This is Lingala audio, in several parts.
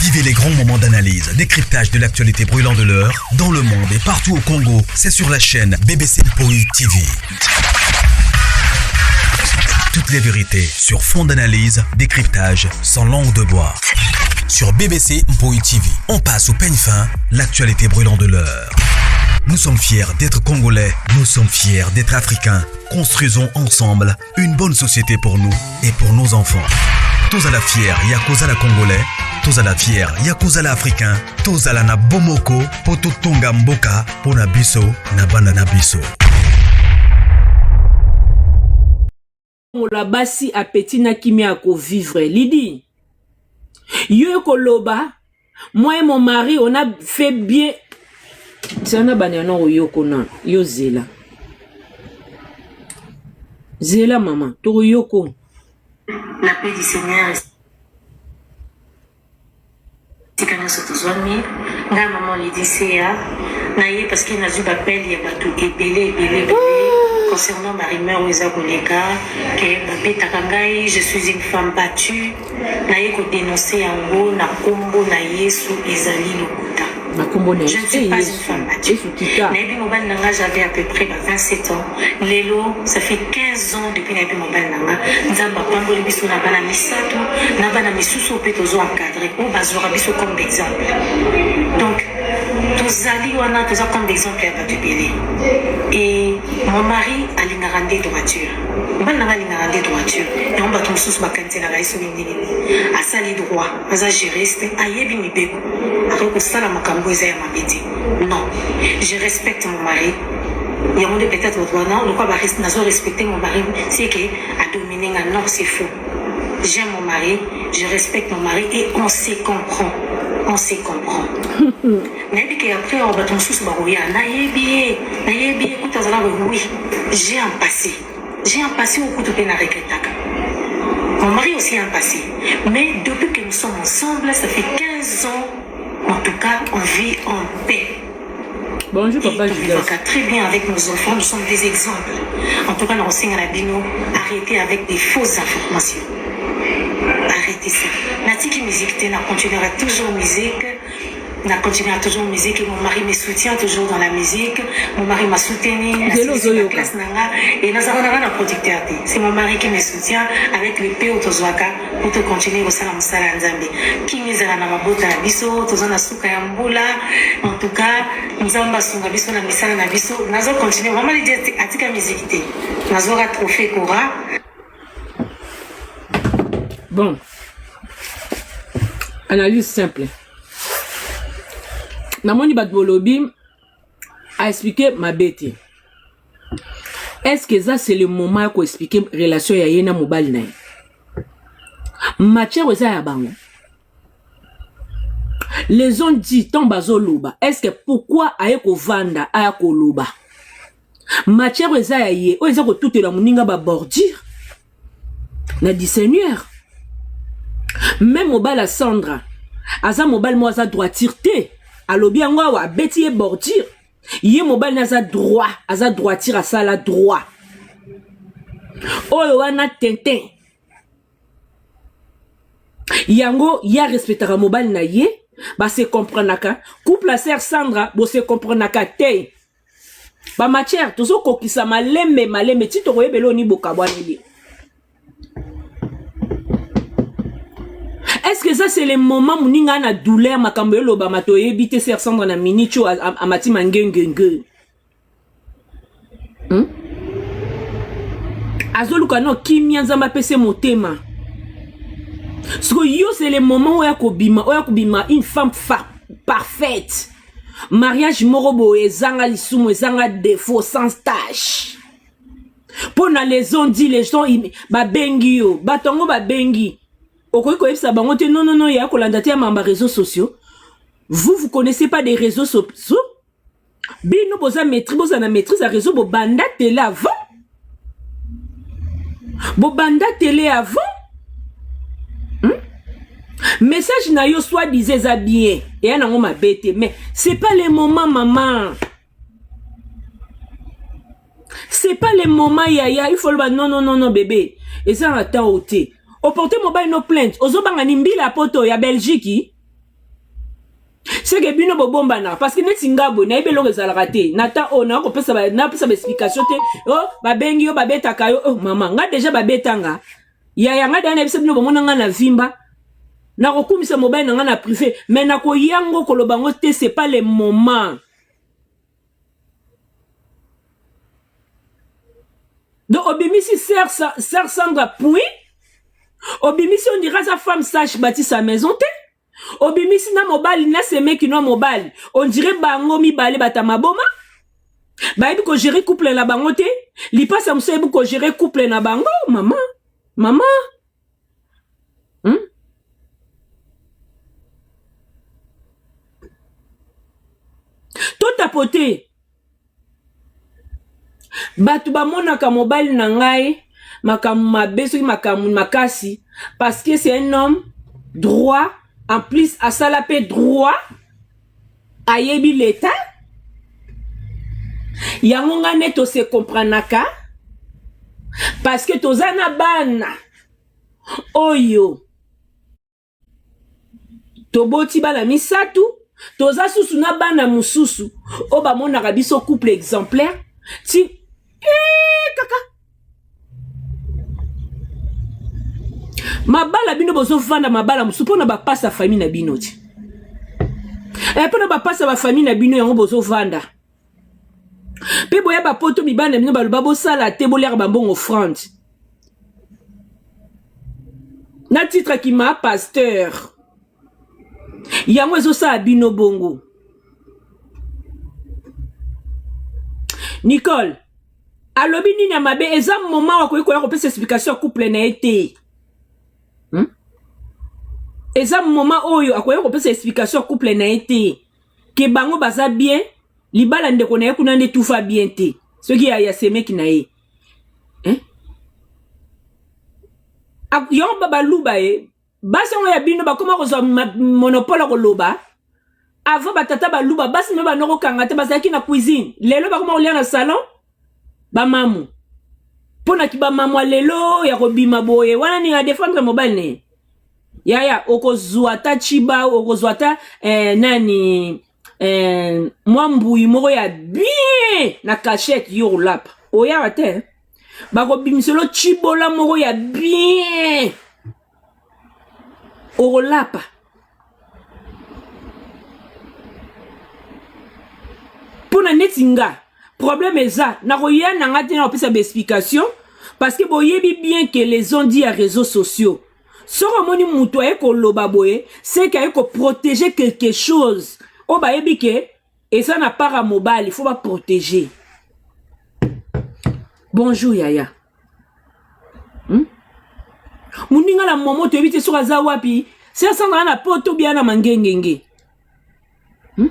Vivez les grands moments d'analyse, décryptage de l'actualité brûlante de l'heure, dans le monde et partout au Congo. C'est sur la chaîne BBC Mpoi TV. Toutes les vérités sur fond d'analyse, décryptage, sans langue de bois. Sur BBC Mpoi TV, on passe au peigne fin l'actualité brûlante de l'heure. Nous sommes fiers d'être Congolais, nous sommes fiers d'être Africains. Construisons ensemble une bonne société pour nous et pour nos enfants. Tozala fier ya kozala Congolais, tozala fier ya kozala Africain, tozala na bomoko po totonga mboka po na biso na bana na biso. Longola basi appetit na kimia ya ko vivre Lydie yo ekoloba moi et mon mari on a fait bien sana bana yana oyoko na yo zela zela mama tokoyoko. La paix du Seigneur Esika nionso tozwami, nga maman Lydie Seya naye parce que nazwi ba appel ya batu ebele ebele ebele concernant ba rumeurs oyo eza koleka que babetaka ngai, je suis une femme battue, naye ko denoncer yango na kombo na Yesu ezali lokuta. Na kombo na Je ne Yesu. suis Eh pas une Yesu, femme battue. Yesu kita. Nayebi mobali na nga j'avais à peu près ba 27 ans Lelo ça fait 15 ans depuis nayebi mobali na nga nzambe apamboli biso na bana misatu na bana misusu oyo pe tozo encadre oyo bazwaka biso comme d'exemple donc tozali wana toza comme d'exemple ya bato ebele et mon mari alingaka nde droiture mobali na nga alingaka nde droiture yango bato mosusu bakaniselaka ye soki ndenge nini asali droit aza juriste ayebi mibeko akoki kosala makambo eza ya mabe te Non, je respecte mon mari. Yango nde peut-être bato wana lokola ba nazo respecter mon mari, c'est que a dominer nga. Non, c'est faux. J'aime mon mari, je respecte mon mari et on se comprend. On se comprend. Nayebi ke après awa bato mosusu bakoya, nayebi ye, nayebi ye kutu azala boye. Oui, j'ai un passé. J'ai un passé oyo kutu mpe na regrettaka. Mon mari aussi a un passé. Mais depuis que nous sommes ensemble, ça fait 15 ans. En tout cas, on vit en paix. Bonjour papa Et Judas. très bien avec nos enfants, nous sommes des exemples. En tout cas, nous à la bino, arrêtez avec des fausses informations. Arrêtez ça. Natiki musique, na continuera toujours musique. Na continuera toujours musique et mon mari me soutient toujours dans la musique. Mon mari m'a soutenu. Zelo la classe nanga et nazala na producteur. C'est mon mari qui me soutient avec le P Otozwaka. Po to continuer kosala mosala ya Nzambe. Kimia ezala na mabota na biso, toza na suka ya mbula. En tout cas, Nzambe asunga biso na misala na biso. Nazo continuer. Maman Lydia atika musique te. Nazwaka trophée Cora. Bon. Analyse simple. Namoni bato bolobi a expliquer mabe te. Est-ce que ça c'est le moment ya ko expliquer relation ya ye na mobali na ye? Matière eza ya bango. Les ont dit tant bazoloba. Est-ce que pourquoi aye kovanda aya koloba? Matière eza ya ye, oyo eza kotutela moninga ba bordure na discerner. Même mobali ya Sandra aza mobali moko aza droiture te. Alobi yango awa abeti ye bordure. Ye mobali na aza droit, aza droiture asala droit. Oyo wana tintin. Yango ya respectaka mobali na ye, ba se comprenaka. Couple ya sœur Sandra bo se comprenaka te. Ba matière tozo kokisa malembe malembe ti tokoyebela oni bokabwaneli. Est-ce que ça c'est le moment moninga na douleur makambo elobama toyebi te sœur Sandra na minute oyo amati mangengenge. Azoluka no kimia Nzambe apese motema. Siko yo c'est le moment oya kobima, oya kobima une femme parfaite. Mariage moko boye ezanga lisumu, ezanga défaut, sans tache. Mpo na les ont dit, les gens babengi yo, bato yango babengi. Okoki koyebisa bango te non non non ya kolanda te ya mamba réseaux sociaux. Vous vous connaissez pas des réseaux sociaux? Bino boza maîtrise, boza na maîtrise ya réseau, bobanda télé avant. Bobanda télé avant. Message na yo soit disait eza bien, eya nango mabe te, mais c'est pas le moment maman. C'est pas le moment yaya, il faut loba non non non non bébé. Eza na temps te. Oporter mobile no plainte, ozobanga ni mbila poto ya Belgique. Seke bino bobombanaka parce que neti nga boye nayebi eloko ezalaka te na temps oyo nakopesa napesa baexplication te o oh, babengi yo babetaka yo oh, mama nga deja babeta nga yaya nga deja nayebisa bino bomona nga na vimba nakokumisa mobali na nga na privé mais nakoya ngo koloba ngo te c'est pas le moment donc obimisi sœur sœur Sandra puis obimisi on dirait sa femme sage bâti sa maison te obimisi na mobali na semeki no mobali on dirait bango mibale bata maboma bayebi kogere couple na bango te lipasa mosusu ayebi kogere couple na bango mama mama hmm? totapote bato bamonaka mobali na ngai makambo mabe soki makambo makasi parce que c'est un homme droit en plus asala mpe droit ayebi leta yango ngai nde tose comprenaka parce que toza na bana oyo toboti bana misatu toza susu na bana mosusu oyo bamonaka biso couple exemplaire ti ee, kaka mabala bino bozovanda mabala mosusu mpo na bapasi ya famille na bino ti e mpo na bapasi ya bafamille na bino yango bozovanda mpe boya bapoto mibali na bino baloba bosala te boliaka bambongo frante na titre kima pasteur yango ezosala bino bongo nicole alobi nini ya mabe eza moment akoki koya kopesa explication ya couple na ye te hmm? eza moment oyo akoki kopesa explication ya couple na ye te ke bango baza bien libala ndeko na ye kuna nde tufa bien te soki ya, ya semeki na ye eh? Yango baluba ye basi yango ya bino bakoma kozwa monopole ya koloba avant batata baluba basi me banda kokanga te bazalaki na cuisine lelo bakoma kolia na salon bamamu mpo na kibamamu ya lelo ya kobima boye wana nini adefendre mobali na ye yaya okozwa ata chiba okozwa ata eh, nani eh, mwa mbuyi moko ya bien na cachette yo olapa oyaka te bakobimiselo chibola moko ya bien okolapa mpo na neti nga problème eza nakoya na nga te na kopesa baexplication parce que boyebi bien que les ont dit ya réseaux sociaux soki omoni moto aye koloba boye seke aye koprotege quelque chose oyo bayebi ke eza na part ya mobali fo baprotege bonjour yaya hmm? moninga na momo toyebi te soki aza wapi se asangana na poto bia na mangengenge hmm?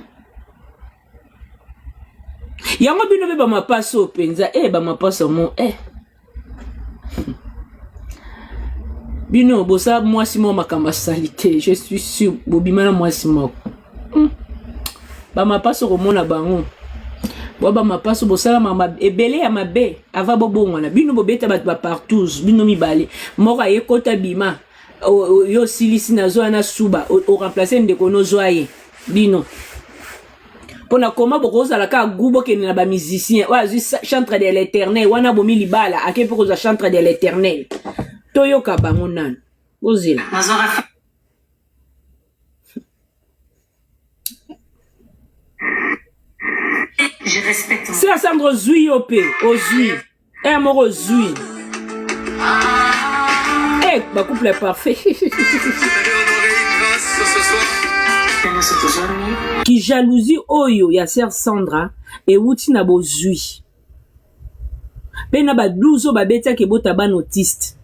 yango bino mpe bamapaso mpenza e eh, bamapaso mo e eh. bino bosa mwasi moko makambo asali te je suis sur bobima na mwasi moko hmm. bamapaso komona bango bwa bamapaso bosala mama ebele ya mabe ava bobongwana bino bobeta bato bapartous bino mibale moko aye kota bima yo osilisi nazwa na suba oremplace ndeko nozwa ye bino mpo na koma bokozala kaka gu bokende na bamusicien oyo azwi chantre de l'éternel wana abomi libala ake mpe kozwa chantre de l'éternel toyoka bango nanu bozela se asandre ozwi yo mpe ozwi e moko ozwi e bacouple parfait kijalousie oyo ya sœur Sandra ewuti na bozwi mpe na ba 12 oyo babetiaki ebota bana autiste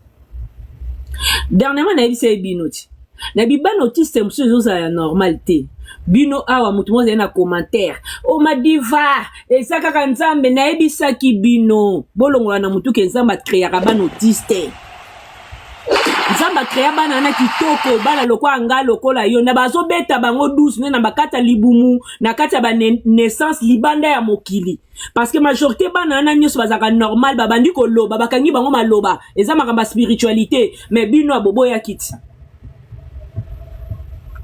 dernièrement nayebisa ye bino ti na bibana autiste mosusu ezozala ya normal te bino awa moto moko azali na commentaire o oh, madiva eza kaka nzambe nayebisaki bino bolongola na motu ke nzambe akreaka bana autiste nzambe akrea bana wana kitoko bana lokola nga lokola yo na bazobeta bango douce nde na bakati ya libumu na kati ya banaissance libanda ya mokili parce que majorité bana wana nyonso bazalaka normal babandi koloba bakangi bango maloba eza makambo ya spiritualité mais bino boboyaki ti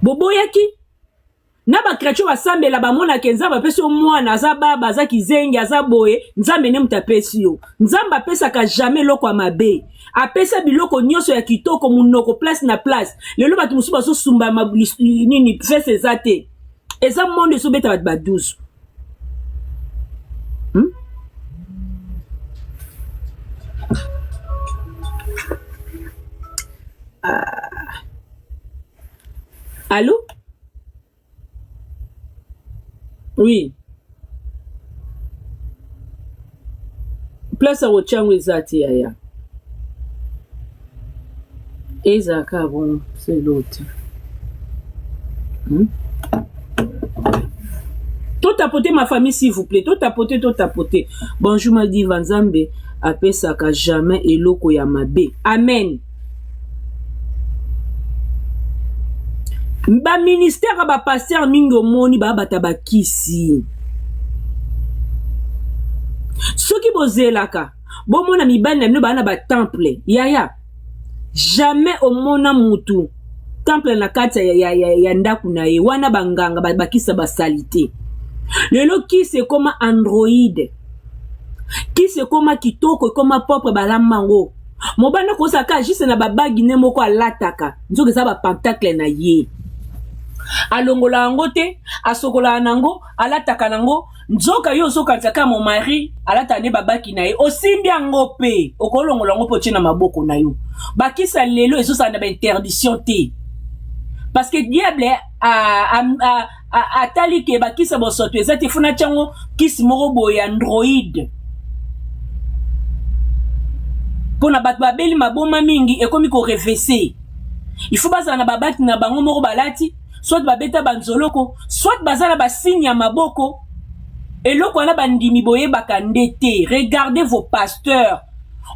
boboyaki. Na ba chretien basambela bamonaka Nzambe apesi yo mwana aza baba aza kizengi aza boye Nzambe nde moto apesi yo. Nzambe apesaka jamais eloko ya mabe. Apesa biloko nyonso ya kitoko munoko place na place. Lelo bato mosusu bazosumba nini fese eza te. Eza monde ezobeta bato ba 12. Hmm? Ah. Allô? Oui. Place ya kotia yango eza te yaya. Ezalaka bongo se l'autre. Hmm? To tapoter ma famille s'il vous plaît. To tapoter, to tapoter. Bonjour ma diva Nzambe apesaka jamais eloko ya mabe. Amen. Ba ministère ya ba pasteur mingi omoni ba bata ba kisi. Soki bozelaka bomona mibali na bino baa na ba temple yaya jamais omona mutu temple na kati ya, ya, ya, ya ndako na ye wana banganga bakisa basalite lelo kisi ekoma androide kisi ekoma kitoko ekoma propre balamba yango mobali akozala kaka juste na babagi ne moko alataka nzoka eza bapantacle na ye alongola yango te asokolaka na yango alataka na yango nzoka yo ozokanisa kaka mon mari alataka nde babaki na ye osimbi yango mpe okolongola yango mpe otie na maboko na yo bakisa lelo ezozala na bainterdiction te parce que diable atali ke bakisa bosoto eza te funa tyango kisi moko boye ya android mpo na bato babeli maboma mingi ekomi korevese il faut bazala na babaki na bango moko balati soit babeta banzoloko soit baza na basigne ya maboko eloko wana bandimi boyebaka nde te regardez vos pasteurs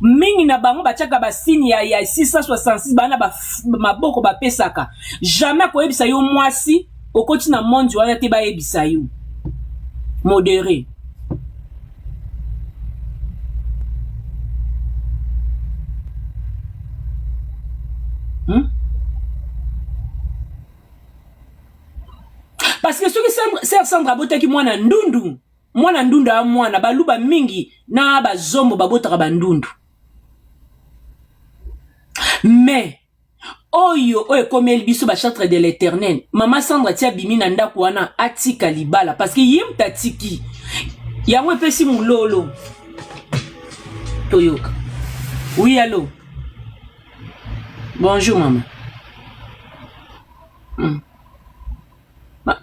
mingi na bango batiaka basigne ya, ya 666 baa na ba, maboko bapesaka jamais akoyebisa yo mwasi okoti na monde wana te bayebisa yo modere hmm? parce que soki sœur Sandra abotaki mwana ndundu mwana ndundu ya mwana baluba mingi na bazombo babotaka bandundu mais oyo oyo ekomeli biso ba chatre de l'éternel mama Sandra ti abimi na ndako wana atika libala parce que ye moto atiki yango epesi mulolo toyoka oui allo bonjour mama mm. Ma...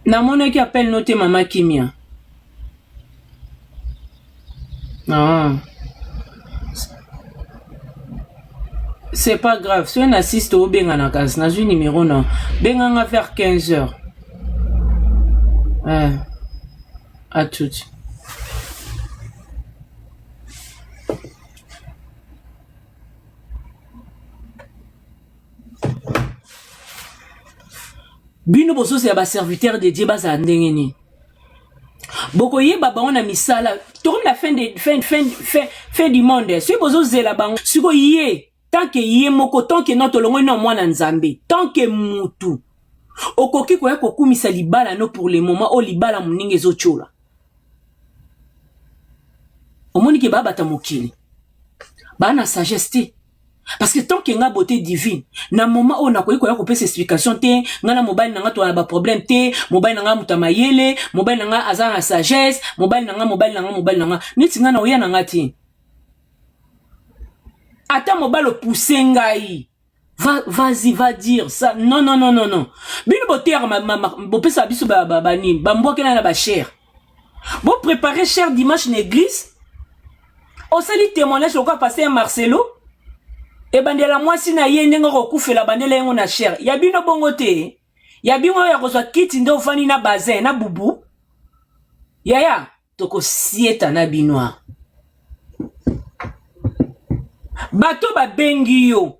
namonaki appel no te mama kimia ah. C'est pas grave soki na 6 toobengana kasi nazwi numero na benganga vers 15 heures eh. À toutes. Bino bozozela ba serviteur de Dieu bazala ndenge nini? Bokoyeba bango na misala. Tokomi na fin de fin fin fin fin du monde. Soki bozozela bango siko ye tant que ye moko tant que non tolongoli na mwana Nzambe tant que mutu okoki koya kokumisa libala no pour le moment oyo libala moninga ezotyola omoni ke babata mokili baa na sagesse te parce que tant que nga beauté divine na moment oyo nakoki koya kopesa explication te nga na mobali na nga toza na baproblème te mobali na nga moto ya mayele mobali na nga aza na sagesse mobali na nga mobali na nga mobali na nga neti nga na oya na nga te ata mobali opuse ngai va vas-y va dire ça non non non non non bino boteyaka bopesaka biso banini bambwakela na bachere boprépare cher dimanche na église osali témoignage lokola pasteur Marcelo ebandela mwasi na ye ndenge okokufela bandela yango na cher ya bino bongo te ya bino oyo ya kozwa kiti nde ofandi na bazin na bubu yaya tokosieta na bino a bato babengi yo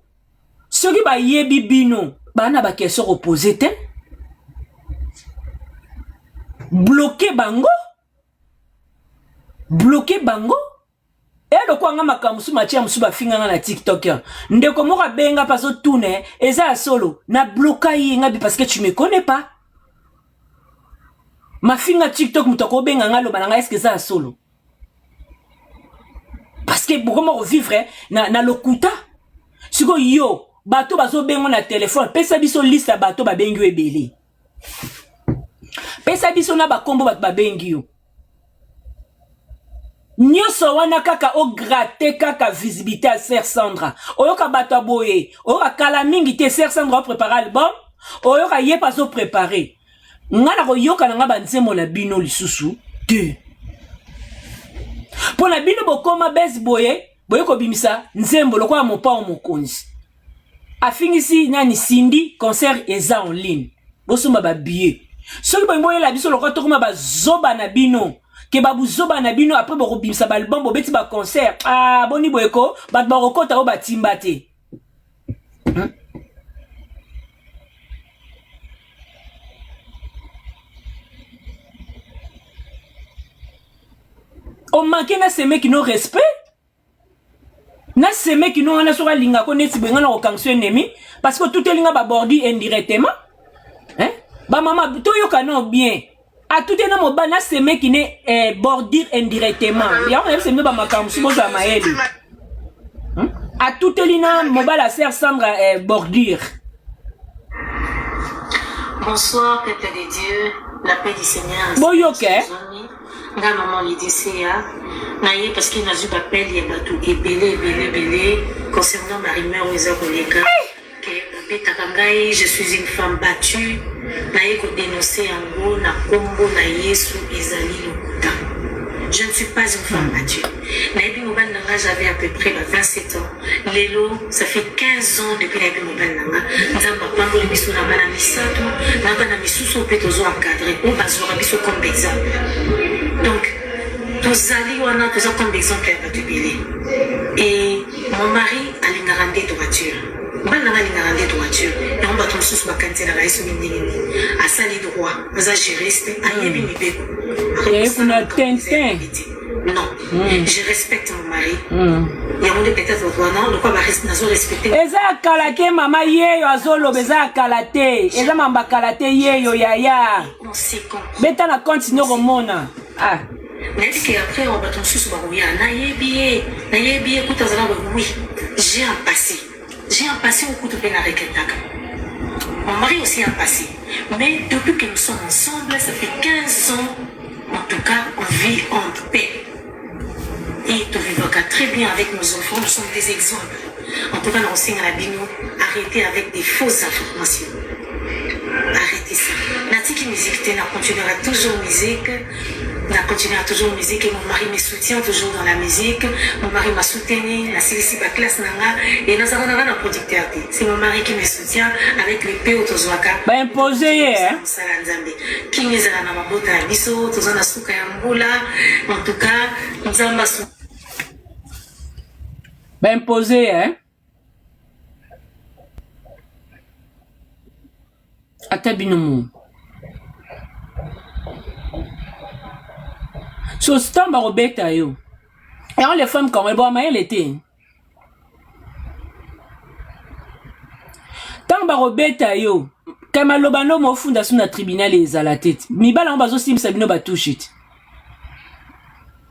soki bayebi bino bana ba question kopose te bloke bango bloke bango. Eloko nga makambo mosusu matia mosusu bafinga nga na tiktok ya ndeko moko abenga mpe azotuna eh, eza ya solo na bloka ye nga bi parce que tu me connais pas mafinga tiktok moto akobenga nga aloba na nga eske eza ya solo parce que bokoma kovivre na, na lokuta sikoyo yo bato bazobengo na telefone pesa biso liste ya bato babengi yo ebele pesa biso na bakombo bato babengi yo nyonso wana kaka ograte kaka visibilité ya sœur Sandra oyoka bato ya boye oyoka kala mingi te sœur Sandra oprépare album oyoka ye mpe azoprépare ngai nakoyoka na ngai banzembo na bino lisusu te mpo na bino bokoma bese boye boye kobimisa nzembo lokola mopao mokonzi afingisi nani Cindy concert eza en ligne bosomba ba billet soki bolingi boyela biso lokola tokoma bazoba na bino ke babuzoba na bino après bokobimisa baalbum bobeti baconcert ah, boni boyeko bato bakokota oyo batimba te hmm? omanke na semeki no respect na semeki no wana soki alinga ko neti boye nga na kokangisa ennemi parce que otuteli nga babordi indirectement hein? bamama toyoka no bien atuteli na mobali na semeki ne eh, bordure indirectement yango nayebisa bino bamakambo mosusu bozwa mayele hmm? atuteli na mobali ya sœur Sandra eh, bordure Bonsoir peuple de Dieu, la paix du Seigneur. Boyoka eh? Nga maman Lydie Seya naye parce que nazwi b'appel ya batu ebele ebele ebele concernant ba rumeur oyo eza koleka ke babetaka ngai je suis une femme battue naye ko denoncer yango na kombo na Yesu ezali lokuta je ne suis pas une femme battue nayebi mobali na nga j'avais à peu près ba 27 ans Lelo ça fait 15 ans depuis nayebi mobali na nga nzambe apamboli biso na bana misatu na bana misusu oyo mpe tozo encadre oyo bazwaka biso comme exemple donc tozali wana toza comme exemple ya bato ebele et mon mari alingaka nde droiture mobali na nga alingaka nde droiture yango bato mosusu bakaniselaka ye soki ndenge nini asali droit aza juriste ayebi mibeko Ye kuna tintin. Non, mm. je respecte mon mari. Mm. Yango nde peut-être bato wana lokola nazo respecte. Eza ya kala te mama yeyo azoloba eza ya kala te eza mamba kala te yeyo yaya. Beta na compte noko mona. Ah. nayebi ke après oyo bato mosusu bakoya nayebi ye nayebi ye kutu azala oui j'ai un passé j'ai un passé oyo kutu mpe na regrettaka mon mari aussi un passé mais depuis que nous sommes ensemble ça fait 15 ans En tout cas, on vit en paix. Et tovivaka très bien avec nos enfants, nous sommes des exemples. En tout cas, nakosenga na bino, arrêtez avec des fausses informations. Arrêtez ça. Natiki musique te, na continuera toujours musique. Na continuera toujours musique et mon mari me soutient toujours dans la musique. Mon mari m'a soutenu, nasilisi ba classe na nga et nazalaka na nga na producteur te. C'est mon mari qui me soutient avec le peu oyo tozwaka. Ba imposer ye hein. Mosala Nzambe. Kimia ezala na mabota na biso, toza na suka ya mbula. En tout cas, Nzambe asu Ba imposer ye hein. Ata bino mo. So stan bakobeta yo. Yango les femmes congolais bo mayele te. Ntango bakobeta yo kay maloba no mofunda su na tribunal ezala te mibala yango bazosimbisa bino batushe te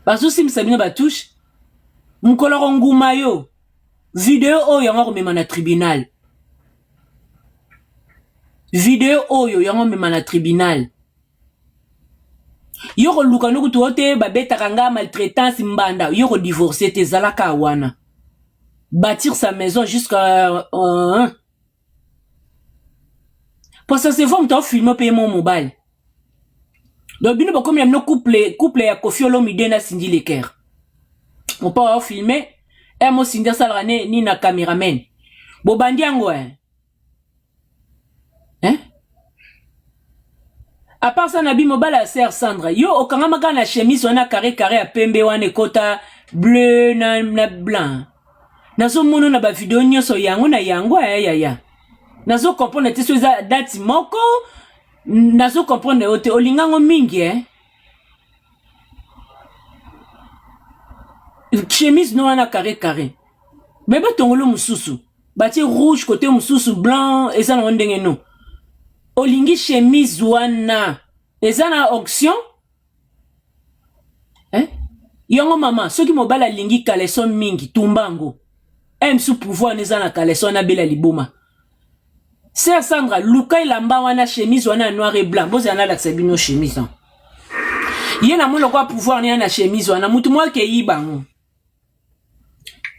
bazosimbisa bino batushe mokolo akonguma yo video oyo yango akomema na tribunal video oyo yango amema na tribunal yo koluka no kutu ote babetaka nga maltraitance mbanda yo kodivorce te ezalaka wana bâtir sa maison jusqu'à euh, po ça se voit moto afilme mpe ye mo mobali donc bino bokomi na bino couple couple ya Koffi Olomide na Cindy Leker mopa afilme e mo Cindy asalaka ne ni na cameraman bobandi yango eh hein à part ça nabi mobali ya sœur Sandra yo okangamaka na chemise wana carré carré ya pembe wana ekota bleu na, na blanc nazomona na bavideo nyonso yango na yango ya yaya nazo comprendre te so eza date moko nazo comprendre yo te olingango mingi eh? Chemise no wana carré carré. Mais batongolo mususu. Batie rouge côté mususu blanc eza na ndenge no. Olingi chemise wana eza na auction? Eh? Yango mama, soki mobali alingi caleçon mingi, tumba yango. Eh msu pouvoir wana eza na caleçon wana bela liboma. Sœur Sandra, luka elamba wana chemise wana ya noir et blanc. Bozala nalakisa bino chemise wana. Ye na moni lokola pouvoir wana na chemise wana, mutu moko akeyiba yango.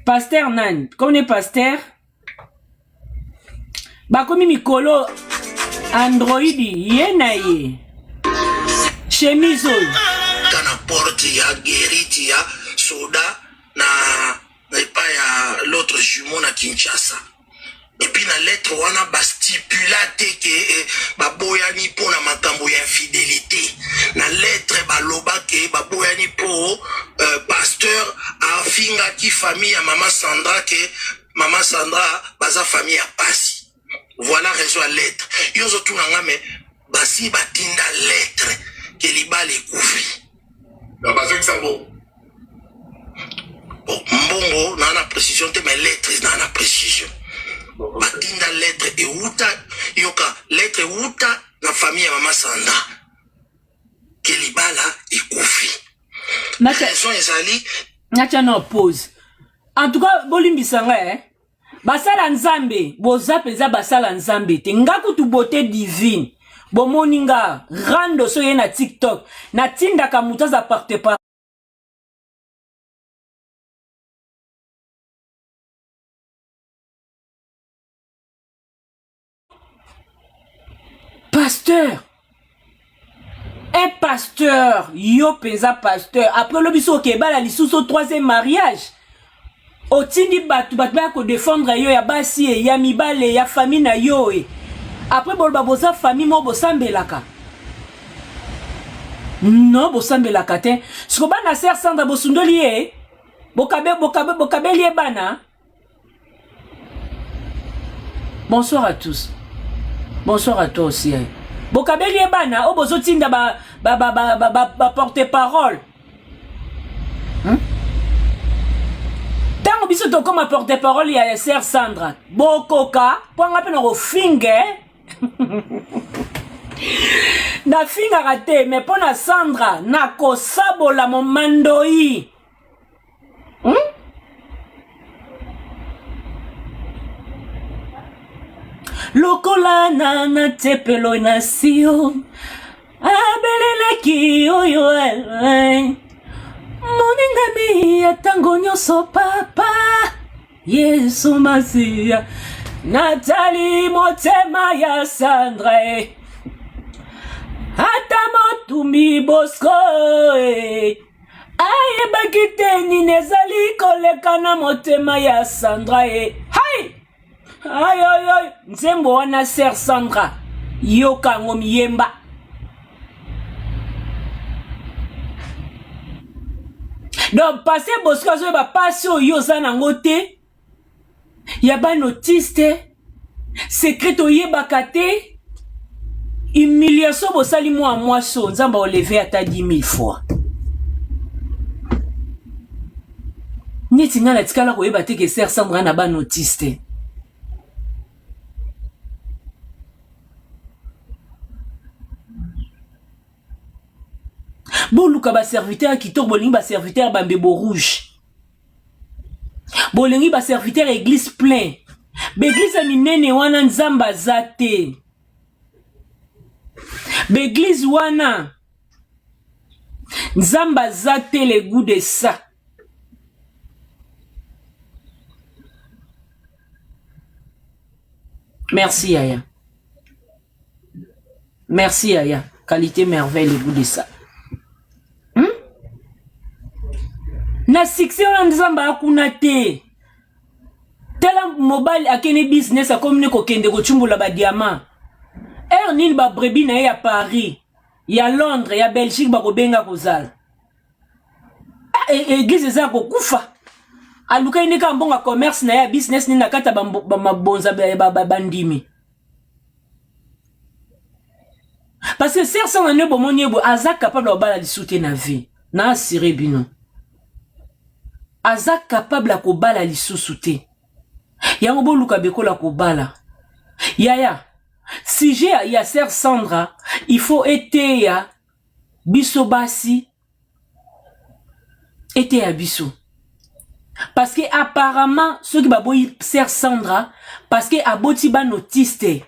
Pasteur nani? Comme ne pasteur bakomi mikolo android ye na ye chemise oyo na porte ya geriti ya soda na epai ya l'autre jumeau na Kinshasa et puis na lettre wana ba stipula te ke eh, baboyani mpo na makambo ya infidelité na lettre baloba ke baboyani mpo euh, pasteur afingaki famille ya mama Sandra ke mama Sandra baza famille ya pasi voilà raison ya lettre yo ozotuna nga me basi batinda lettre ke libala ekufi bazongisa mbongo bon mbongo naa na précision te mais lettre naa na précision batinda lettre ewuta yoka lettre ewuta na famille ya mama Sandra ke libala ekufi raison ezali natya na pause en tout cas bolimbisa ngai eh? Basala nzambe boza penza basala nzambe te nga kutu beauté divine bomoni nga rando so ye na tiktok natindaka moto aza porte pasteur un pasteur yo mpenza pasteur après lobi so okebala lisusu troisième mariage otindi bato bato baya kodefendre yo ya basi e ya mibale ya famille na yo e après boloba boza famille moko bosambelaka non bosambelaka te siko bana ser sandra bosundoli ye bokabe bokabe bokabeli ye bana Bonsoir à tous. Bonsoir à toi aussi. Eh. Bokabeli ye bana oyo bozotinda ba, ba, ba, ba, ba, ba, ba porte-parole. Hmm? Tango biso tokoma porte-parole ya sœur Sandra, bokoka mpo nga mpe nakofinga eh? nafingaka te me mpo na Sandra nakosabola momandoi Hmm? Lokola na na tepelo na sio abelelaki oyo eh, moningami ya ntango nyonso papa yesu masiya natali motema ya sandra e ata motumbi bosco e ayebaki te nini ezali koleka na motema ya sandra e hai ayoyoy nzembo wana ser sandra yoka yango miyemba donc passe bosco azoyeba pasi oyo oza nango te ya bana autiste secret toyebaka te humiliation bosali mwa mwasi oyo nzambe aoleve ata 10 000 fois neti ngai natikala koyeba te ke ser sandra na bana autiste boluka baserviteur ya kitoko bolingi baserviteur bambebo rouge bolingi ba serviteur ya église plein baeglise ya minene wana nzambe aza te baeglise wana nzambe aza te le goût de ça merci yaya merci yaya qualité merveille le goût de ça hmm? na succès wana nzambe akuna te tala mobali akende business akomi ne kokende kocumbula badiama heure nini babrebi na ye ya paris ya londres ya belgique bakobenga kozala ah, e, eglise eza ya kokufa alukaki nde kaka mbongo ya commerce na ye ya business nini na kati ya mabonza bandimi parce que sœur sanga nde bomoni ye boye aza capable ya kobala lisusu te na vie na assure bino. Aza capable ya kobala lisusu te. Yango boluka bekola kobala. Yaya, sujet ya sœur Sandra, il faut eteya biso basi eteya biso. Parce que apparemment soki baboyi sœur Sandra parce que aboti bana autiste.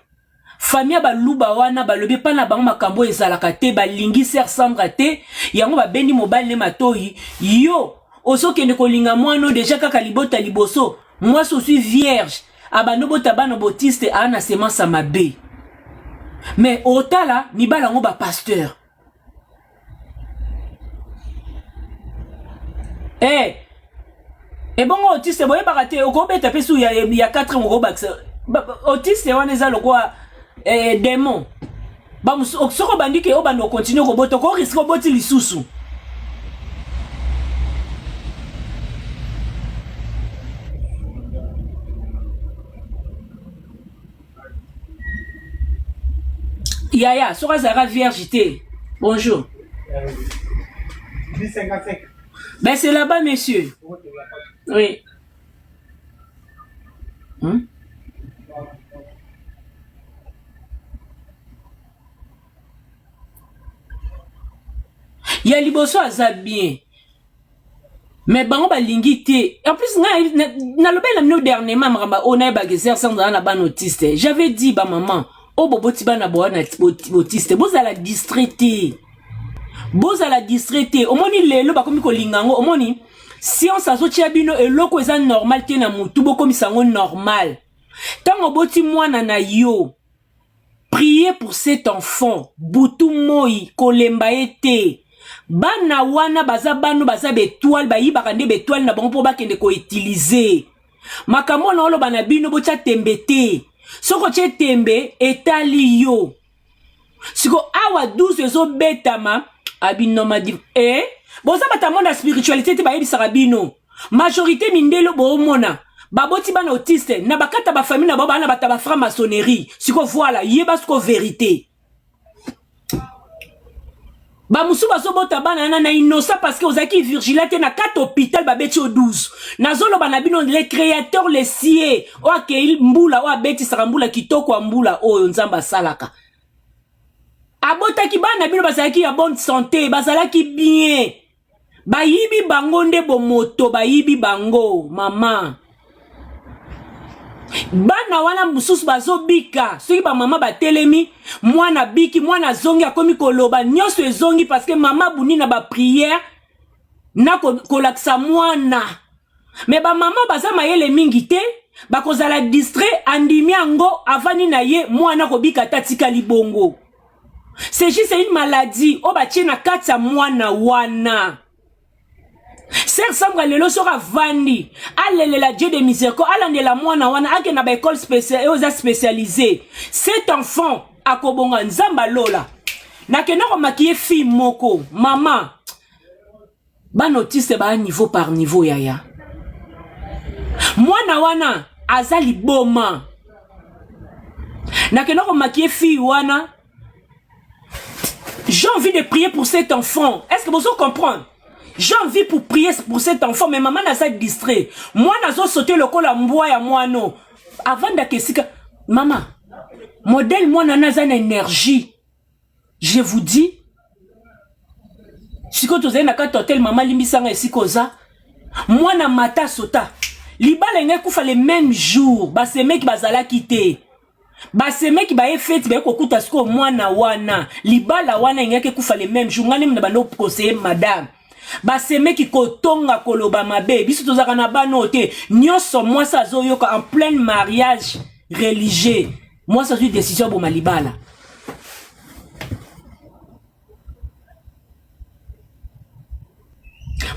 Famille ya baluba wana balobi epai na bango makambo oyo ezalaka te, balingi sœur Sandra te, yango babendi mobali ne matoyi. Yo ozokende kolinga mwana oyo deja kaka libota liboso, mwasi ozwi vierge abandi obota bana botiste aa na semence ya mabe. Mais otala mibali yango ba pasteur Eh, ebongo autiste boyebaka te okobeta mpe su ya, ya 4 ans okobakisa autiste wana eza lokola eh, démon soki obandi ke obanda okontinue kobota okoriske oboti lisusu yaya soki azalaka vierge te bonjour ben c'est là-bas monsieur oui hmm? ya liboso aza bien mais bango balingi te en plus ngai nalobeli na bino dernièrement makambo oyo nayebaka eser sans na bana autiste j'avais dit bamama oyo boboti bana bowana autiste bozala distrait te bozala distrait te omoni lelo bakomi kolinga yango omoni science azotia bino eloko eza normal te na mutu bokomisa yango normal ntango oboti mwana na yo Priez pour cet enfant butu moyi kolemba ye te bana wana baza bano baza ba etoile bayibaka nde ba etoile na bango mpo bakende ko utiliser makambo na oloba na bino botya tembe te soki otye tembe etali yo siko awa 12 ezobetama abinoma di eh? boza bato ya monde ya spiritualité te bayebisaka bino majorité mindele boomona baboti bana autiste na bakata bafamille na bango bana bata ba franc maçonnerie siko voilà yeba siko vérité bamosusu bazobota bana wana na innocent parce que ozalaki virgila te na kati hôpital babeti yo 12 nazoloba na bino le créateur le sie oyo akei mbula oyo abetisaka mbula kitoko ya mbula oyo nzambe asalaka abotaki bana bino bazalaki ya bonne santé bazalaki bien Bayibi bango nde bomoto bayibi bango mama. Bana wana mosusu bazobika soki bamama batelemi mwana abiki mwana azongi akomi koloba nyonso ezongi parce que mama abundi na bapriere na kolakisa mwana me bamama baza mayele mingi te bakozala distrait andimi yango avandi na ye mwana kobika ata atikali bongo C'est juste une maladie oyo batie na kati ya mwana wana. Sœur Sandra lelo soki avandi alelela Dieu de miséricorde alandela mwana wana akende na ba école spéciale oyo eza spécialisée cet enfant akobonga nzambe alola nakenda komakiye fille moko mama Ba autiste ba niveau par niveau yaya. Mwana wana aza liboma. Nakenda ko maquiller fille wana. J'ai envie de prier pour cet enfant. Est-ce que vous comprenez? J'ai envie pour prier pour cet enfant, mais maman naza distrait. Moi nazo sauter lokola mbwa ya mwano. Avant d'akesika, maman, modèle mwana naza na énergie. Je vous dis, sikoyo tozali na kati hotel mama limbisa nga esika oza mwana mata sota libala engai kufa le même jour basemeki bazalaki te basemeki baye feti baye kokuta sikoyo mwana wana libala wana engaki ekufa le même jour ngai nde na bando conseiller madame basemeki kotonga koloba mabe biso tozalaka na bana oyo te nyonso mwasi azoyoka en plein mariage religieux mwasi azwi decision aboma libala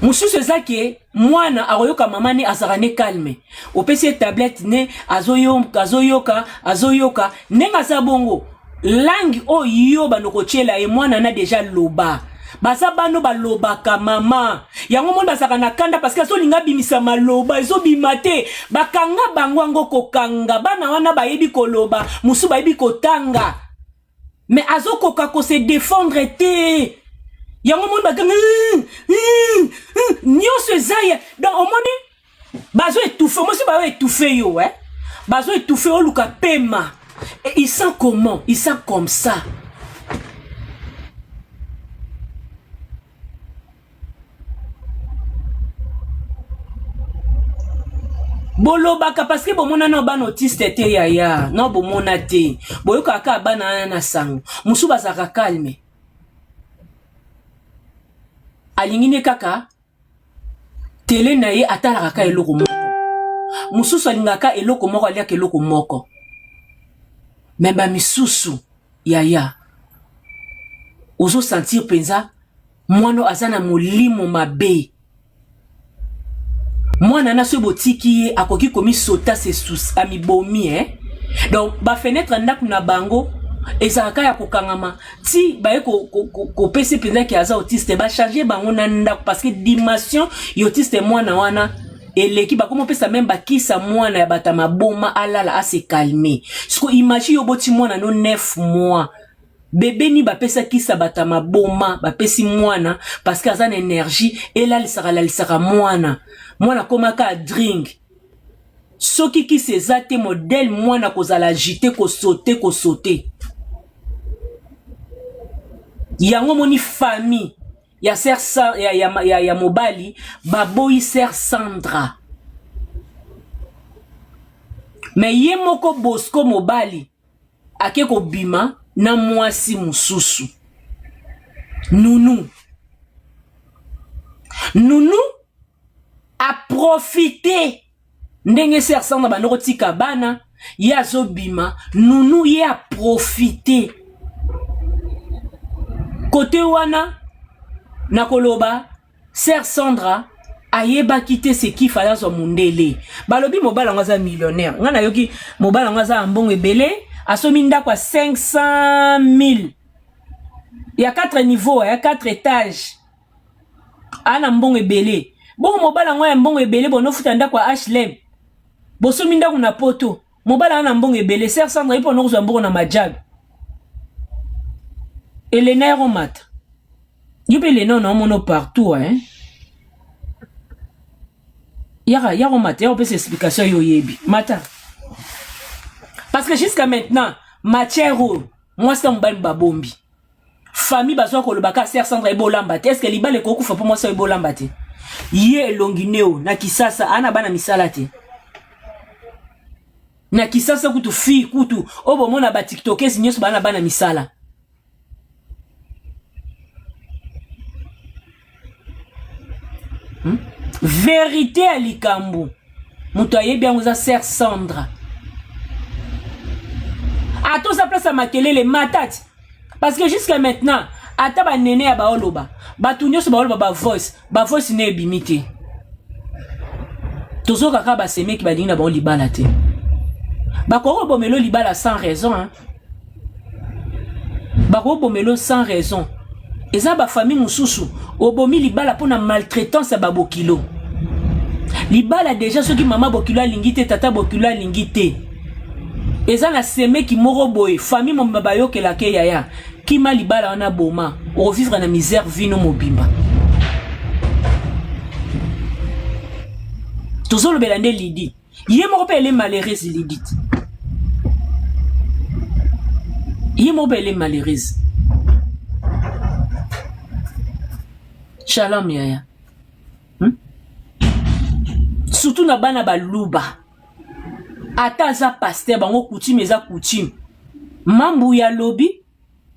mosusu eza ke mwana akoyoka mama ne azalaka ne calme opesi ye tablette ne azoyoka azoyoka azoyoka ndenge aza bongo langue oyo yo bando kotyela ye mwana na deja loba baza bano balobaka mama yango moni bazalaka na kanda parce que azolinga abimisa maloba ezobima te bakanga bango yango kokanga bana wana bayebi koloba mosusu bayebi kotanga mais azokoka kose defendre te. Yango omoni baganga nyonso eza ya donc omoni bazo étouffe, omoni bazo étouffe yo eh? Bazo étouffe oluka pema. Et il sent comment? Il sent comme ça. Bolobaka parce que bomona na bana autiste te yaya, na bomona te. Boyokaka kaka bana wana na sango. Mosusu bazalaka calme. Alingi ne kaka tele na ye, atalaka kaka eloko moko. Mosusu alingaka eloko moko, aliaka eloko moko. Me bamisusu yaya, ozosentir mpenza mwana aza na molimo mabe. Mwana na soki botiki ye akoki komisota se sus amibomi eh? Donc bafenetre ya ndako na bango ezalaka ya kokangama ti baye kopesa mpenza ke aza autiste, bachange bango na ndako parce que dimension ya autiste mwana wana eleki. Bakoma opesa meme bakisa mwana ya bato ya maboma alala ase calme. Siko imagine yo boti mwana no 9 mois bebe ni bapesa kisa bato ya maboma, bapesi mwana parce que aza na énergie elalisaka lalisaka mwana, mwana akomaka drink. Soki kisi eza te, modèle mwana kozala agité, kosote kosote. Yango moni famille ya sœur ya mobali baboyi sœur Sandra, mais ye moko Bosco mobali ake kobima na mwasi mosusu Nunu. Nunu aprofite ndenge sœur Sandra bandi kotika bana, ye azobima. Nunu ye aprofite kote wana. Nakoloba sœur Sandra ayebaki te ce qu'il fallait azwa mondele. Balobi mobali yango aza millionnaire. Ngai nayoki mobali yango aza na mbongo ebele, asomi ndako ya 500 000 ya 4 niveau, ya 4 étage, aa na mbongo ebele. Bongo mobali yango ya mbongo ebele, bonofuta ndako ya HLM, bosomi ndako na poto, mobali aza na mbongo ebele. Sœur Sandra ye mpo nokozwa mbongo na majabe. Elena eromata yo mpe Elena naomono partout hein? Yaka yaka mata, yaka opesa explication yo oyebi mata, parce que jusqu'à maintenant matière oyo mwasi na mobali babombi, famille bazwa koloba ka sœur Sandra ebolamba te. Est ce que libala ekokufa mpo mwasi oyo ebolamba te? Ye elongi neo na Kisasa ana bana misala te. Na Kisasa kutu fille kutu oyo bomona batiktokese nyonso bana bana misala. Verité ya likambo moto ayebi yango eza sœur Sandra. Ata oza place ya makelele matati, parce que jusqu'à maintenant ata banene ya baoloba, bato nyonso baoloba, bavoice bavoice ne ebimi te. Tozoka kaka basemeki balingi na bango libala te, bakoki kobomelo libala sans raison hein? Bakobomelo sans raison. Eza bafamille mosusu obomi libala mpona maltraitance ya babokilo. Libala deja soki mama bokilo alingi te, tata bokilo alingi te, eza na semeki moko boye, famille mobimba bayokelaka yaya kima libala wana, boma okovivre na misère vino mobimba. Tozolobela nde Lidi ye moko mpe ele malheureuse. Lidi ye moko mpe ele malheureuse. Shalom yaya, Surtout na bana baluba, ata aza pasteur, bango coutume eza coutume. Mambu ya lobi,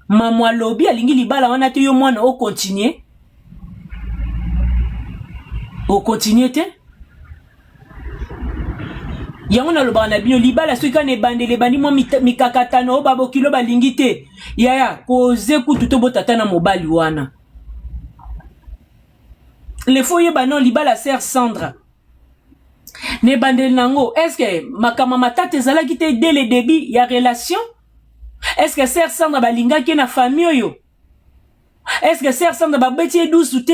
mamu alobi alingi libala wana te, yo mwana okontinue, okontinue te. Yango nalobaka na bino, libala soki kaka na ebandeli ebandi mwa mikakatano oyo babokilo balingi te, yaya koze kutu to botata na mobali wana. Le faut oyeba non, libala sœur Sandra na ebandeli nango, est-ce makambo matata ezalaki te dès le début ya relation? Est-ce que sœur Sandra balingaki ye na famille oyo? Est-ce que sœur Sandra babeti ye dusu te?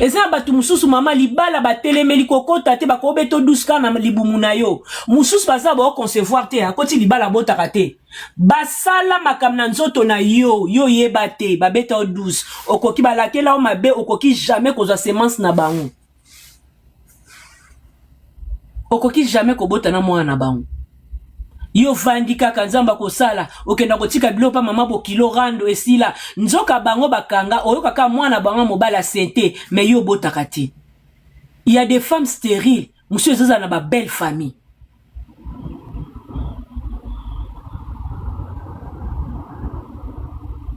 Eza na bato mosusu mama libala batelemeli kokota te, bakobeta douce kaka na libumu na yo. Mosusu baza bao concevoir te, akoti libala abotaka te. Basala makambo na nzoto na yo, yo yeba te, babeta yo douce. Okoki balakela yo mabe, okoki jamais kozwa semence na bango. Okoki jamais kobota na mwana na bango. Yo vandi kaka nzambe akosala, okenda kotika biloko pa mama bokilo rando esila. Nzoka bango bakanga, oyoka kaka mwana bango mobali asente, mais yo obotaka te. Il y a des femmes stériles, mosusu ezozala na ba belle famille.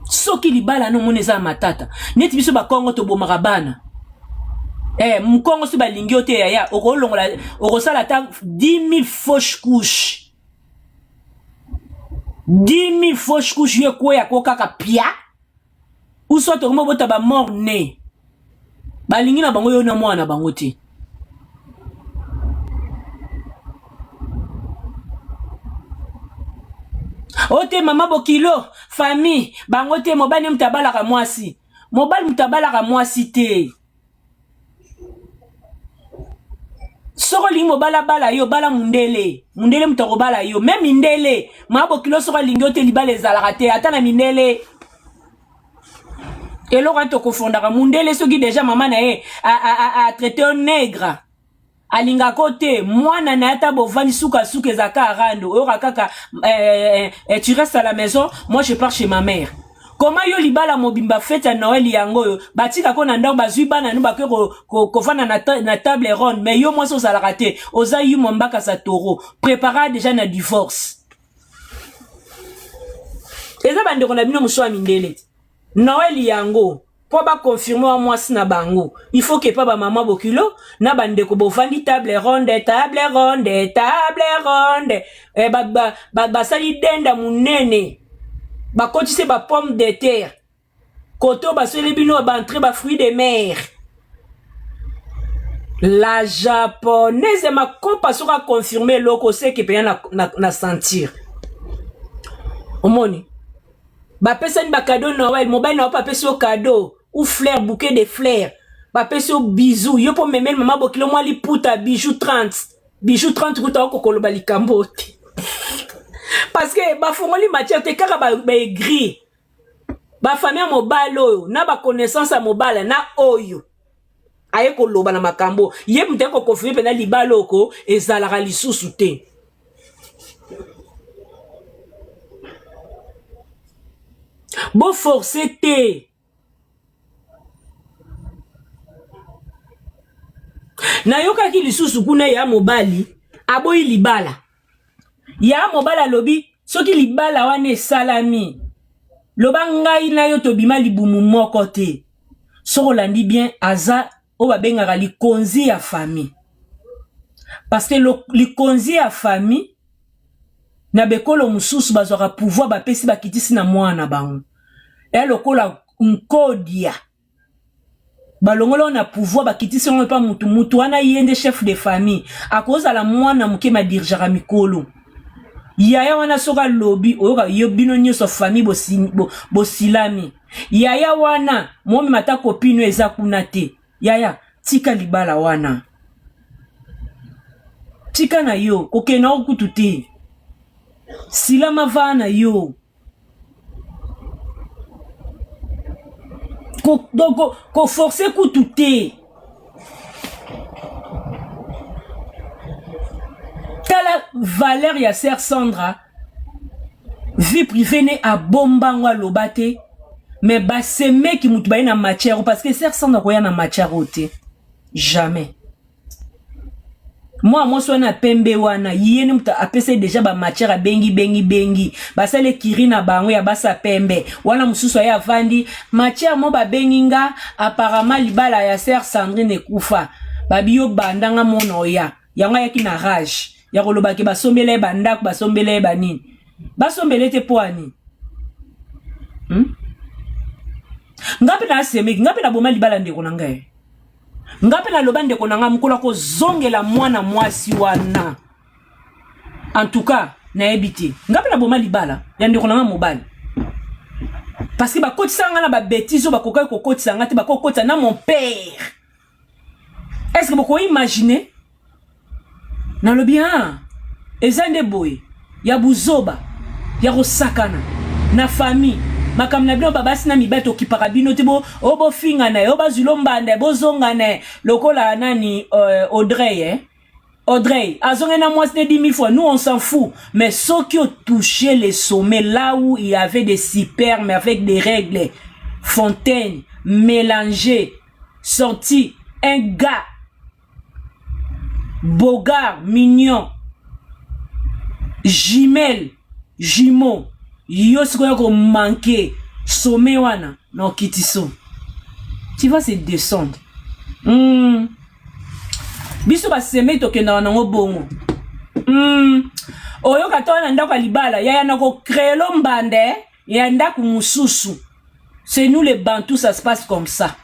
Soki libala no moni eza matata, neti biso bakongo tobomaka bana. Eh, mukongo soki balingi yo te yaya, okolongola, okosala ata 10 000 fausses couches. 10 000 fausses couches yo ekweya ko kaka pia. Ou soit okoma bota ba mort né. Balingi na bango yo na mwana na bango te. O te mama bokilo, famille, bango te mobali moto abalaka mwasi. Mobali moto abalaka mwasi te. Soki olingi mobali abala yo, bala mundele. Mundele moto akobala yo. Meme mindele, mama bokilo soki alingi yo te libala ezalaka te, ata na mindele. Eloko wana tokofondaka mundele soki deja mama na ye a traite yo nègre. Alingako te mwana na ye ata bovandi sukasuka ezalaka rando oyoka kaka eh, eh, tu restes à la maison, moi je pars chez ma mère. Comment yo libala mobimba fête ya Noël yango oyo batika ko na ndako bazwi bana no bakoki kovanda na, ta, na table ronde, mais yo mwasi ozalaka te, oza yuma mbaka sa taureau, prépara déjà na divorce. Eza bandeko na bino mosusu ya mindele te. Noël yango po ba confirmer wa mwasi na bango, il faut que pa ba mama bokilo na bandeko bovandi table ronde, table ronde, table ronde. Eh, ba, ba, ba, basali denda munene, bakotisi ba pomme de terre koto, basali bino ba entrée ba fruits de mer. La japonaise makopa soki a confirmer eloko seke mpenza na, na, na sentir. Omoni bapesani ba cadeau Noël, mobali na yo apesi yo cadeau ou fleur, bouquet de fleurs, bapesi yo bisou, yo po memeli mama bokilo mwa liputa bijou 30, bijou 30 kuta okokoloba likambo te parce que bafongoli matière te, kaka ba, ba aigri ba famille ya mobali oyo na ba connaissance ya mobali na oyo aye koloba na makambo ye moto aye kokonfirme mpenza libala oko ezalaka lisusu te. Boforce te. Nayokaki lisusu kuna ya mobali aboyi libala. Ya mobali alobi soki libala wana esalami, loba ngai na yo tobima libumu moko te. Soki olandi bien, aza oyo babengaka likonzi ya famille. Parce que likonzi ya famille na bekolo mosusu bazwaka pouvoir, bapesi bakitisi na mwana na bango. Ya lokola nkodia balongoli na pouvoir, bakitisi yango epa mutu, mutu wana ye nde chef de famille, akozala mwana moke ma dirigeaka mikolo. Yaya wana soki alobi oyoka yo bino nyonso famille bosilami. Yaya wana momema ata copine eza kuna te. Yaya tika libala wana, tika na yo kokende na kutu te, silama vaa na yo. Ko forcer kutu te. Tala valeur ya sœur Sandra, vie privée ne abombango aloba te, mais basemeki mutu baye na matière, parce que sœur Sandra koya na matière oyo te, jamais. Mwa mwasi wana pembe wana ye nde moto apesa deja ba matière, abengi bengi bengi basali ekiri na bango ya basa pembe wana. Mosusu aye avandi matière mo babengi nga, apparemment libala ya sœur Sandrine ekufa, babi yo bandanga mona oya yango ayaki na rage ya kolobaki basombela ye bandako, basombela ye banini, basombela ye te mpo ani, Nga mpe nasemeki, nga mpe naboma libala ndeko na ngai, nga mpe naloba ndeko na ngai mokolo akozongela mwana mwasi wana. En tout cas nayebi te, nga mpe naboma libala ya ndeko na ngai mobali parce que bakotisa nga na ba bêtises oyo bakokaki kokotisa nga te, bakokotisa na mon père. Est-ce que boko imaginer? Nalobi ah, eza nde boye ya buzoba ya kosakana na famille makambo na bino babasi na mibali tokipaka bino te bo o bofingana ye o bazwilo mbanda bozongana ye lokola nani euh, Audrey eh? Audrey azongi na mwasi ne 10 000 fois nous on s'en fout mais soki otouche le sommet là où il y avait des supermes avec des règles fontaine mélangées sorti un gars Bogard, mignon, jumelle, jumeau, yo sikoyo ko manquer sommet wana na okitiso. Tu vas se descendre. Mm. Biso baseme tokendaka nango bongo. Mm. Oyoka to na ndako ya libala yaya na ko créer lo mbanda ya ndako mosusu. C'est nous les bantous ça se passe comme ça.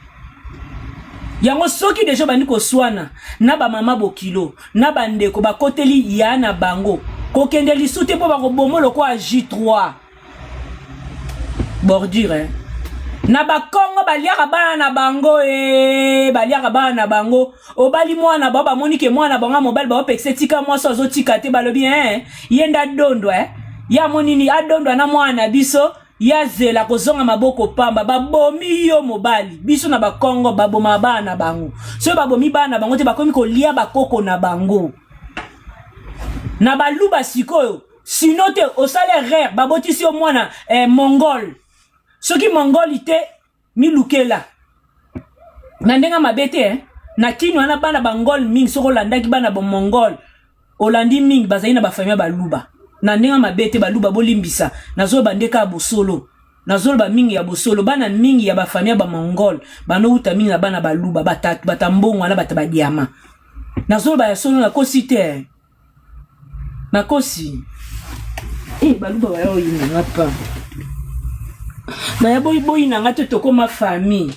Yango soki deja bandi koswana na ba mama bokilo na bandeko bakoteli ya na bango kokende lisu te mpo bakobomo lokola J3 bordure hein? na bakongo baliaka bana na bango e baliaka bana na bango obali mwana bao bamoni ke mwana bango ya mobali baopekisa etika mwasi azotika te balobi eh, ye nde adondwa eh. ye amoni nini adondwa na mwana na biso Ya zela kozonga maboko pamba babomi yo mobali biso na bakongo baboma bana na bango soki babomi bana na bango te bakomi kolia bakoko na bango na baluba sikoyo sino te osala erreur babotisi yo mwana eh, mongol soki mongoli te milukela na ndenge mabe te eh? na kini wana bana bangol mingi soki olandaki bana bomongol olandi mingi bazali na bafamille ya baluba na ndenge mabe te baluba bolimbisa nazoloba nde kaka bosolo nazoloba mingi ya bosolo bana mingi ya bafamille ya bamongol banowuta mingi na bana baluba batatu bata mbongo wana bata badiama nazoloba ya solo nakosi te eh? Nakosi. Eh, baluba baya oyina nga pa. Baya boyi boyi na nga te tokoma famille.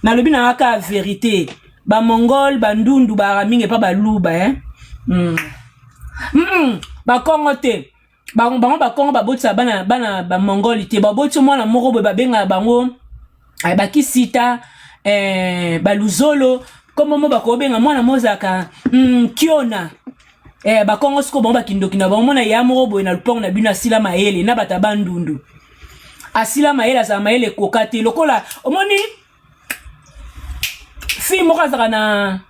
Nalobi na nga kaka verite. Ba mongol, ba ndundu, ba mingi pa baluba eh. Mm. Mm -mm. Ba Kongo te. Bango bango ba Kongo babotisa bana bana ba mongol te. Babotisa mwana moko boye babengaka bango eh, bakisita eh, baluzolo kombo mo bakobenga mwana mozalaka mm, kiona eh, bakongo sikoyo bango bakindoki na bango mona ya moko boye na lupango na bino asila mayele na bato ya bandundu asila mayele azala mayele ekoka te lokola omoni fille moko azalaka na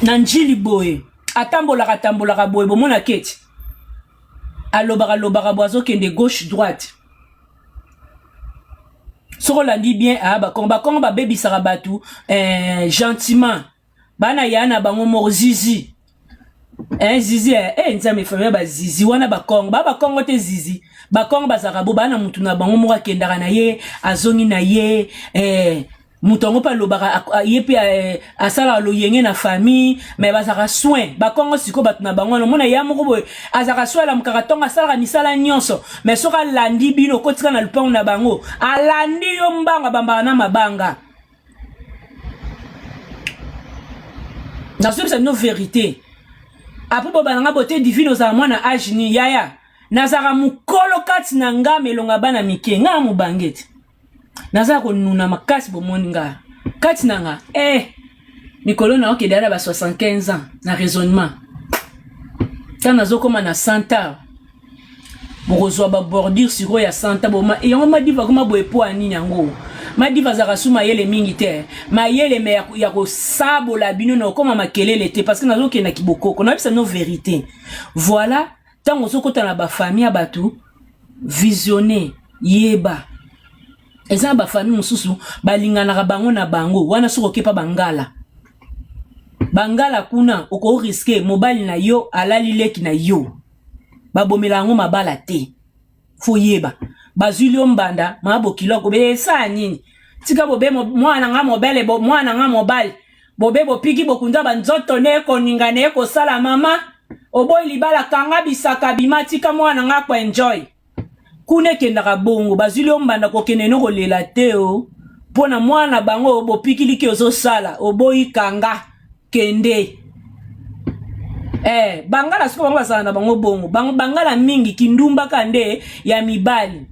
na njili boye atambolaka tambolaka boye bomona keti alobaka lobaka boye azokende gauche droite soki olandi bien ah, bakongo bakongo babebisaka bato eh, gentiment bana ya na bango moko zizi eh, zizi eh, eh, nzambe famille bazizi wana bakongo ba bakongo te zizi bakongo bazalaka bo bana mutu na bango moko akendaka na ye azongi na ye eh, moto yango mpe alobaka ye mpe eh, asalaka loyenge na famille mais bazalaka soin bakongo sikoyo bato na bango wana omona ya moko boye azalaka soin alamukaka ntongo asalaka misala nyonso mais soki alandi bino okotika na lupango na bango alandi yo mbanga bambaka na mabanga nazobisa bino verité apres bobana nga bote divine ozala mwana age ni yaya nazalaka mokolo kati na nga melonga bana mike nga na mobange te naza konuna makasi bomoni nga kati na nga eh mikolo na okende na ba 75 ans na raisonnement ntango nazokoma na 100 ans bokozwa babordure sikoyo ya 100 ans boma yango madiva akoma boye mpo ya nini yango madiva azalaka su mayele mingi te mayele me ya kosabola bino na okoma makelele te parce que nazokenda kibokoko nayebisa bino verité voilà ntango ozokota na bafamille ya bato visionne yeba eza na bafamille mosusu balinganaka bango na bango wana soki okepa bangala bangala kuna okoriske mobali na yo alali leki na yo babomela yango mabala te fo yeba bazwili yo mbanda maa bokilo akobe esala nini tika bobe mwana nga mobele mwana nga mobali bobe bopiki bokunza banzoto ne ekoninga ne ekosala mama oboyi libala kanga bisaka bima tika mwana nga ko enjoy kuna ekendaka bongo bazwili yo mbanda kokende no kolela te o mpo na mwana bango bopikiliki ozosala oboyi kanga kende eh, bangala sikoyo bango bazala na bango bongo bango bangala mingi kindumba ka nde ya mibali.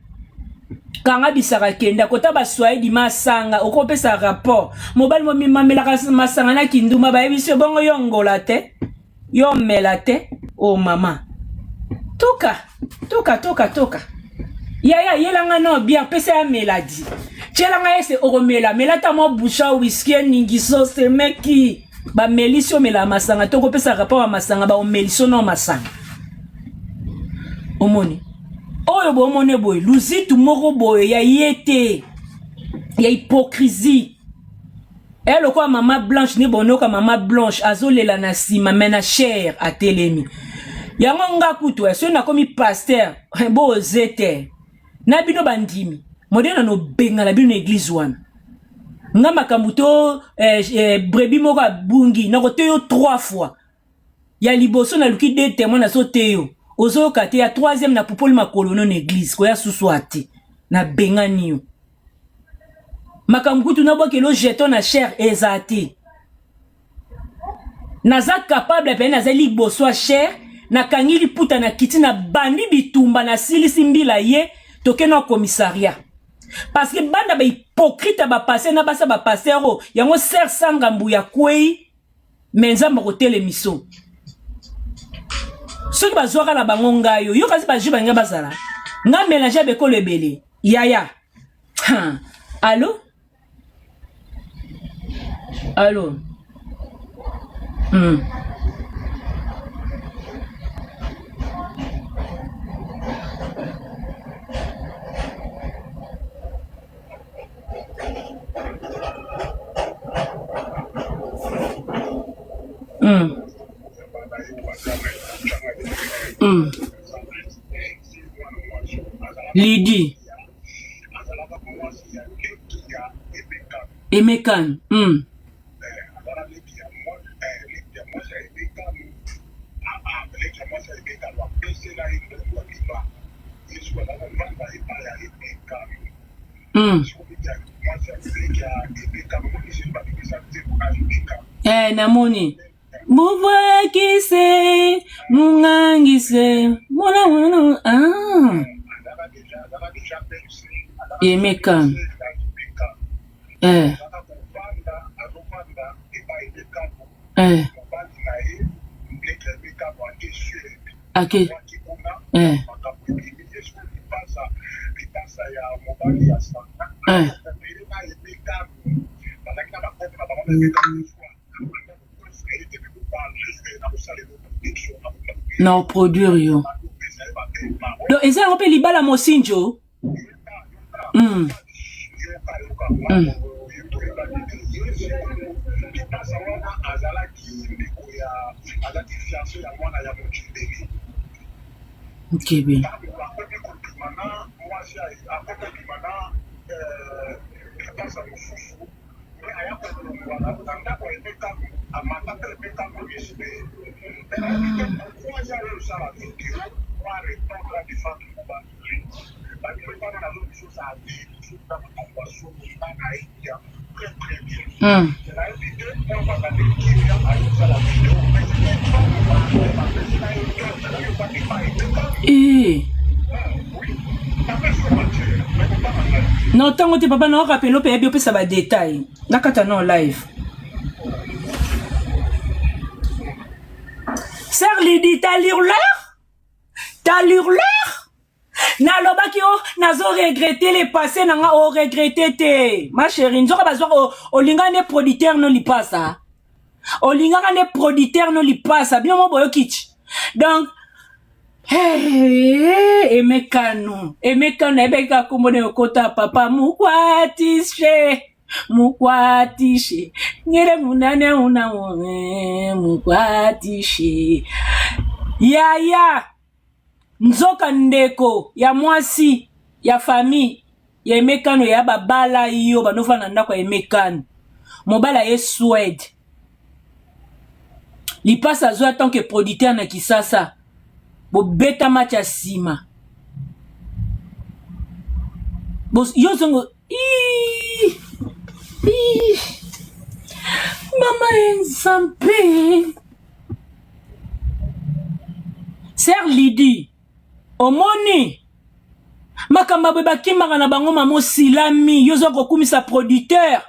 Kanga bisaka kenda kota baswahili masanga okopesa rapport mobali momimamelaka masanga na kindumba bayebisi yo bongo yo ngola te yo mela te o oh, mama toka toka toka toka yaya yelanga no bien pesa ya meladi tyelanga ese okomela mela ata mwa busha wiski eningiso semeki bamelisi omela masanga to okopesa rapport ya masanga baomelisi no masanga omoni oyo bomoni boye luzitu moko boye ya ye te ya hypocrisie eya lokola mama blanche nde bonoka mama blanche azolela na nsima me na chere atelemi yango nga kutu eh, soki nakomi paster boze te na bino bandimi modele na nobengana bino na eglize wana nga makambo to eh, eh, brebi moko abungi nakote yo trois fois ya liboso naluki de témoin nazote yo ozoyoka te ya troisième na pupoli makolo no na eglize koya susu ate nabengani yo makambo kutu nabwakelo jeton na chair eza te naza capable pene nazali liboso ya chair nakangi liputa na kiti na bandi bitumba nasilisi mbila ye toke na commissariat parce que banda ba hypocrite ya bapaster na basa bapaster oyo yango ser sanga mbuya kwei me nzambe akotelemiso soki bazwaka na bango ngai yo kasi bajus balinga bazala nga mélange ya bekolo ebele yaya allo allo mm. Mm. Mm. Lydie. Emekan. Mm. Mm. Eh, namoni muvwakise mungangise mwana mwana ah. Emeka eh. Eh. Ake. Eh. Eh. Na oproduire yo. Donc eza yango mpe libala mosinjo. Mm. Mm. Nkebe. Mm. Eh. na ntango te papa na orapele mpe yebi opesa badetail nakata no live sœur lidi ta lurleur ta lurleur nalobaki o oh, nazo regrete le passé na nga oregrete te ma chérie nzoka bazwaka olinga nde producteur no lipasa olingaka nde producteur no lipasa bino mo boyoki ti donc hey, emekano emekano nayebaki kaka nkombo na ekota papa mukwatishe mukwatishe ngere munane una mukwatishe yaya Nzoka ndeko ya mwasi ya famille ya Emekano ya babala yo banofanda na ndako ya Emekano mobali aye Suède lipasa azwa tant que producteur na Kisasa bobeta match ya nsima yo zongo mama enzambe Sœur Lydie, omoni? Makambo ya boye bakimaka na bango mama osilami yo oza kokumisa producteur.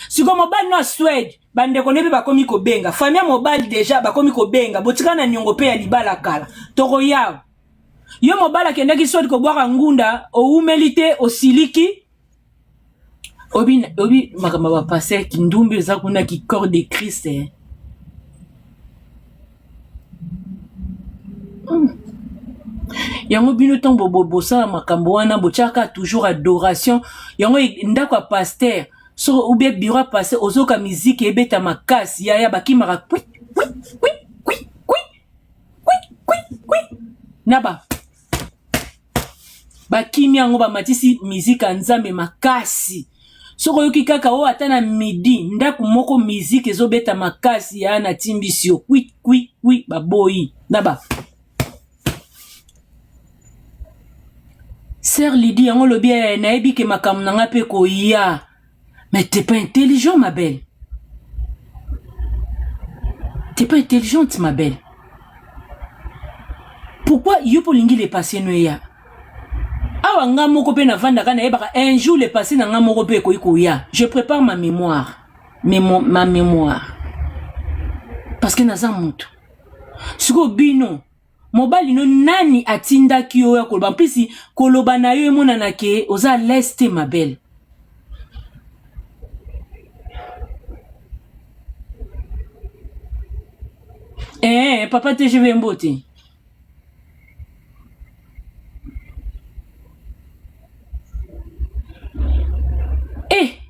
Sikoyo mobali no ya Suède bandeko ne mpe bakomi kobenga famille ya mobali deja bakomi kobenga botika na niongo mpe ya libala kala tokoya yo mobali akendaki Suède kobwaka ngunda owumeli te osiliki obi obi makambo ya bapaster kindumbi eza kuna ki corps de Christ eh. Yango bino ntango bosala makambo wana botyaka toujours adoration yango ndako ya pasteur so ou bien bureau ya pasteur ozoka miziki ebeta makasi yaya bakimaka kwi kwi kwi kwi kwi kwi kwi kwi na ba bakimi yango bamatisi miziki ya nzambe makasi soki oyoki kaka oyo ata na midi ndako moko miziki ezobeta makasi ya na timbisi yo kwi kwi kwi baboyi na ba Sœur Lydie yango olobi eh, nayebi ke makambo na ngai mpe koya mais t'es pas intelligent ma belle t'es pas intelligente ma belle pourquoi yo mpo olingi le passé no eya awa nga moko mpe navandaka nayebaka un jour le passé na nga moko mpe ekoki koya je prépare ma mémoire Mémo, ma mémoire parce que naza motu sikoyo bino mobali no nani atindaki yo ya koloba mpisi koloba na yo emonana ke oza l'aise te ma belle eh papa TGV mbote eh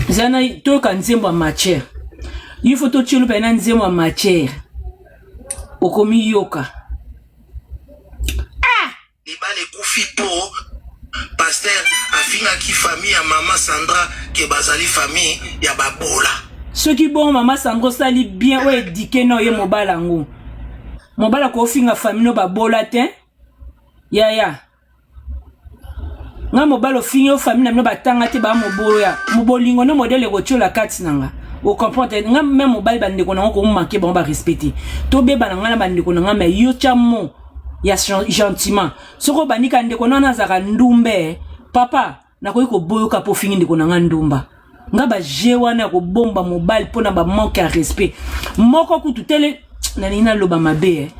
zana toyoka nzembo ya matière il faut totielo mpe na nzembo ya matière okomi yoka ah! Libala ekufi po pasteur afingaki famille ya maman Sandra ke bazali famille ya babola. Soki bongo mama Sandra osali bien oyo edike no ye mobala yango mobala kofinga famille no babola te yaya nga mobali ofingi yo famille na bino batanga te ba moboya mobolingo no modele ekotiola kati na nga ocomprendre te nga meme mobali bandeko na nga komanke bango barespecte tobeba na nga na bandeko na nga me yo tya mo ya gentiment soki obandi ka ndeko na wana azalaka ndumbe papa nakoki koboyoka mpo ofingi ndeko na nga ndumba nga baje wana ya kobomba mobali mpo na bamanke ya respect moko kutu tele nalingi naloba mabe eh.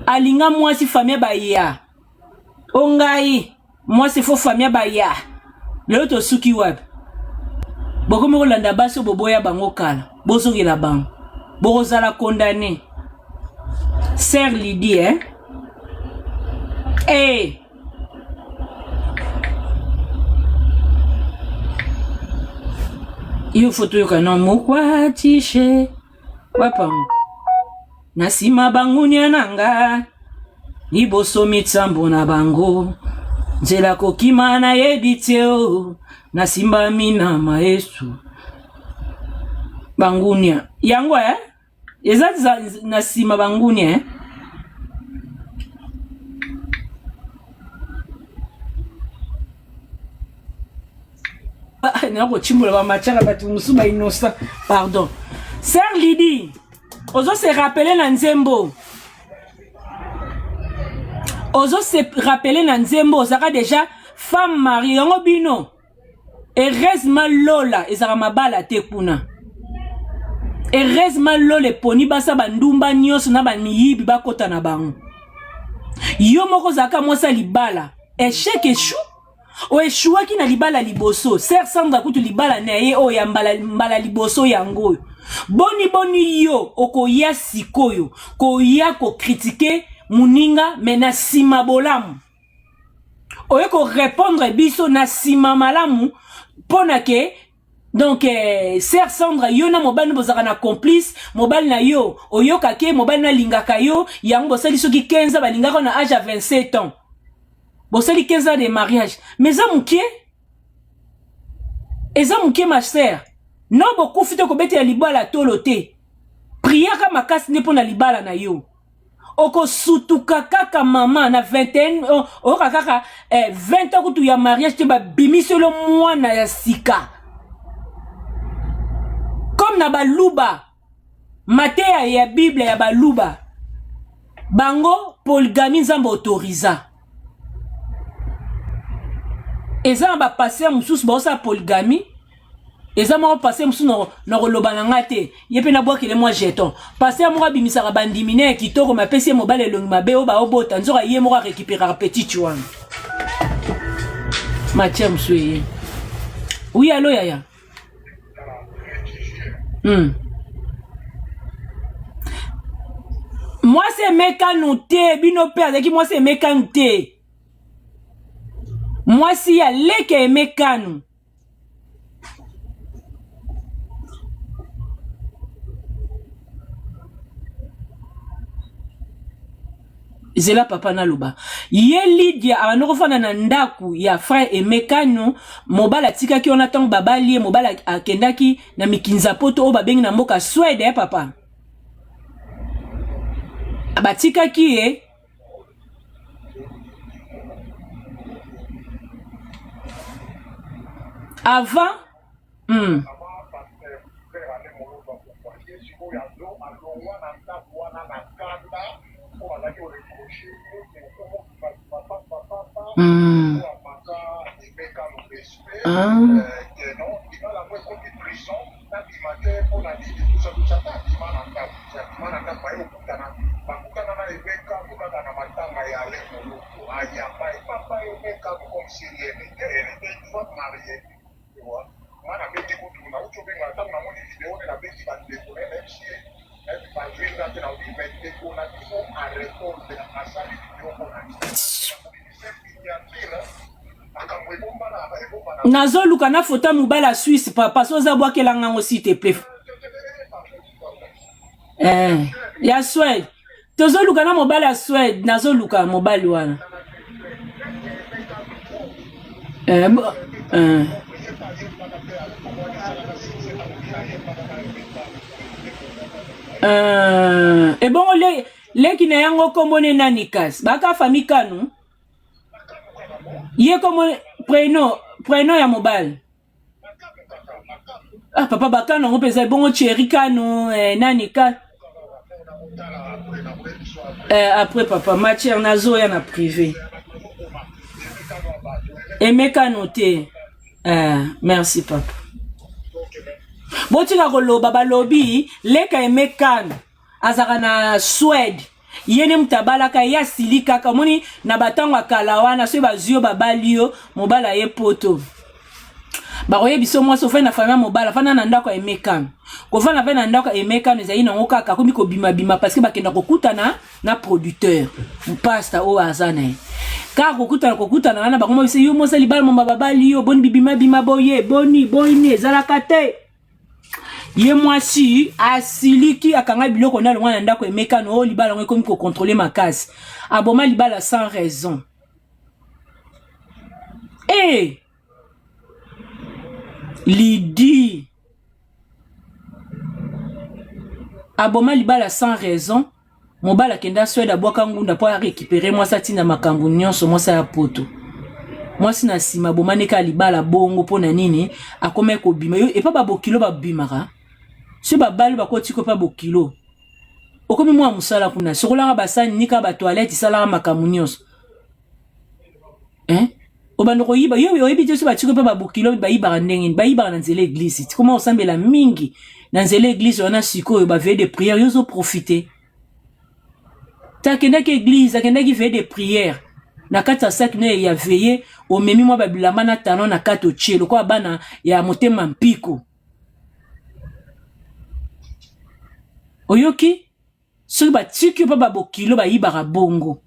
alinga mwasi famille baya o ngai mwasi fo famille baya lelo tosuki wapi bokomi kolanda basi oyo boboya bango kala bozongela bango bokozala condamne sœur Lydie eh? Hey. Yo faut toyoka na mokwatishe wapango na nsima bangunia na nga liboso mitsambo na bango nzela kokima nayebi te o nasimbami na maesu bangunia yango eh? eza na nsima bangunia eh? Ah, nakotimbola bamatiaka bato mosusu ba innocent pardon sœur Lydie ozo se rappeler na nzembo ozo se rappeler na nzembo ozalaka déjà femme mariée yango bino heureusement lola ezalaka mabala te kuna heureusement lola eponi basa bandumba nyonso na bamiyibi bakota na bango yo moko ozalaka mwasi ya libala echec echoue oeshuwaki na libala liboso ser sandra kutu libala na ye oyo ya mbala, mbala liboso yango oyo boni boni yo okoya sikoyo koya kokritike moninga me na nsima bolamu oye korepondre biso na nsima malamu mpo na ke donc eh, sœur Sandra yo na mobali bozalaka na complice mobali na yo oyokake ye mobali no alingaka yo yango bosali soki 15 ans balingaka na age ya 27 ans bosali 15 ans de mariage mais eza mokie eza mokie ma sœur no bokufi te kobetela libala tolo te priaka makasi nde mpo na libala na yo okosutuka kaka mama na 21 oyoka kaka eh, 20 ans kutu ya mariage te babimiselo mwana ya sika comme na baluba mateya ya bible ya baluba. Bango polygamie Nzambe autorisa. Eza na ba pasteur mosusu baosala polygamie eza moko pasteur mosusu na koloba na ngai te ye mpe nabwakele mwa jeton pasteur moko abimisaka bandimi ne ya kitoko me apesi ye mobali elongi mabe oyo baobota nzoka ye moko arekiperaka petite wana matière mosusu eye oui alo yaya hmm. mwasi emekanu te bino mpe azalaki mwasi emekanu te mwasi ya leke emekanu zela papa naloba ye lydia abandi kofanda na ndako ya frère emekano mobali atikaki wana ntango babali ye mobali akendaki na mikinza poto oyo babengi na mboka swede eh, papa batikaki ye avant mm. Mm. Ah. Nazoluka na foto ya mobali ya Suisse papa so oza bwakela ngango s'il te plaît. Eh, ya Suède. Tozoluka na mobali ya Suède, nazoluka mobali wana. Eh, bo, eh. Eh, ebongo le, leki na yango kombo ne nani kasi baka famille kanu ye kombo prénom prénom ya mobali ah papa bakano yango mpenza ebongo cheri kano eh, nani ka eh, après papa matière nazoya na privé emekano te eh, merci papa botika koloba balobi leka emekano azalaka na Suède ye nde moto abalaka ye asili kaka omoni na batango ya kala wana soki bazwi yo babali yo mobali aye poto bakoyebisa yo mwasi ofandi na famille ya mobali afanda na ndako ya emekano kofanda mpe na ndako ya emekano ezali nango kaka akomi kobimabima parce que bakenda kokutana na producteur mpasta oyo aza na ye kaka kokutana kokutana wana bango mobisa yo mwasi libala moma babali yo boni bibimabima boye boni boni ezalaka te ye mwasi asiliki akanga biloko na longwa na ndako emekano oyo libala yango ekomi kokontrole makasi aboma libala sans raison e hey! lidi aboma libala sans raison Mobali akenda Suède abwaka ngunda mpo a récupérer mwasi atinda makambo nyonso mwasi aya poto. Mwasi na nsima abomani kaka libala bongo mpo na nini akomaki kobima yo epa babokilo babimaka soki babali bakoti ko epa bokilo okomi mwa mosala kuna sokolaka basani nika batoilette salaka makambo nyonso eh? obanda koyiba yo oyebi te so batiki mpe babokilo bayibaka ndenge nini bayibaka na nzela eglise ti koma osambela mingi na nzela eglise wana sikoyo ba veille de prière yo ozoprofite te akendaki eglise akendaki veille de prière na kati ya sac no ya veille omemi mwa babilamba na talon na kati otie lokola bana ya motema mpiko oyoki Soki batiki yo pa ba bokilo bayibaka bongo.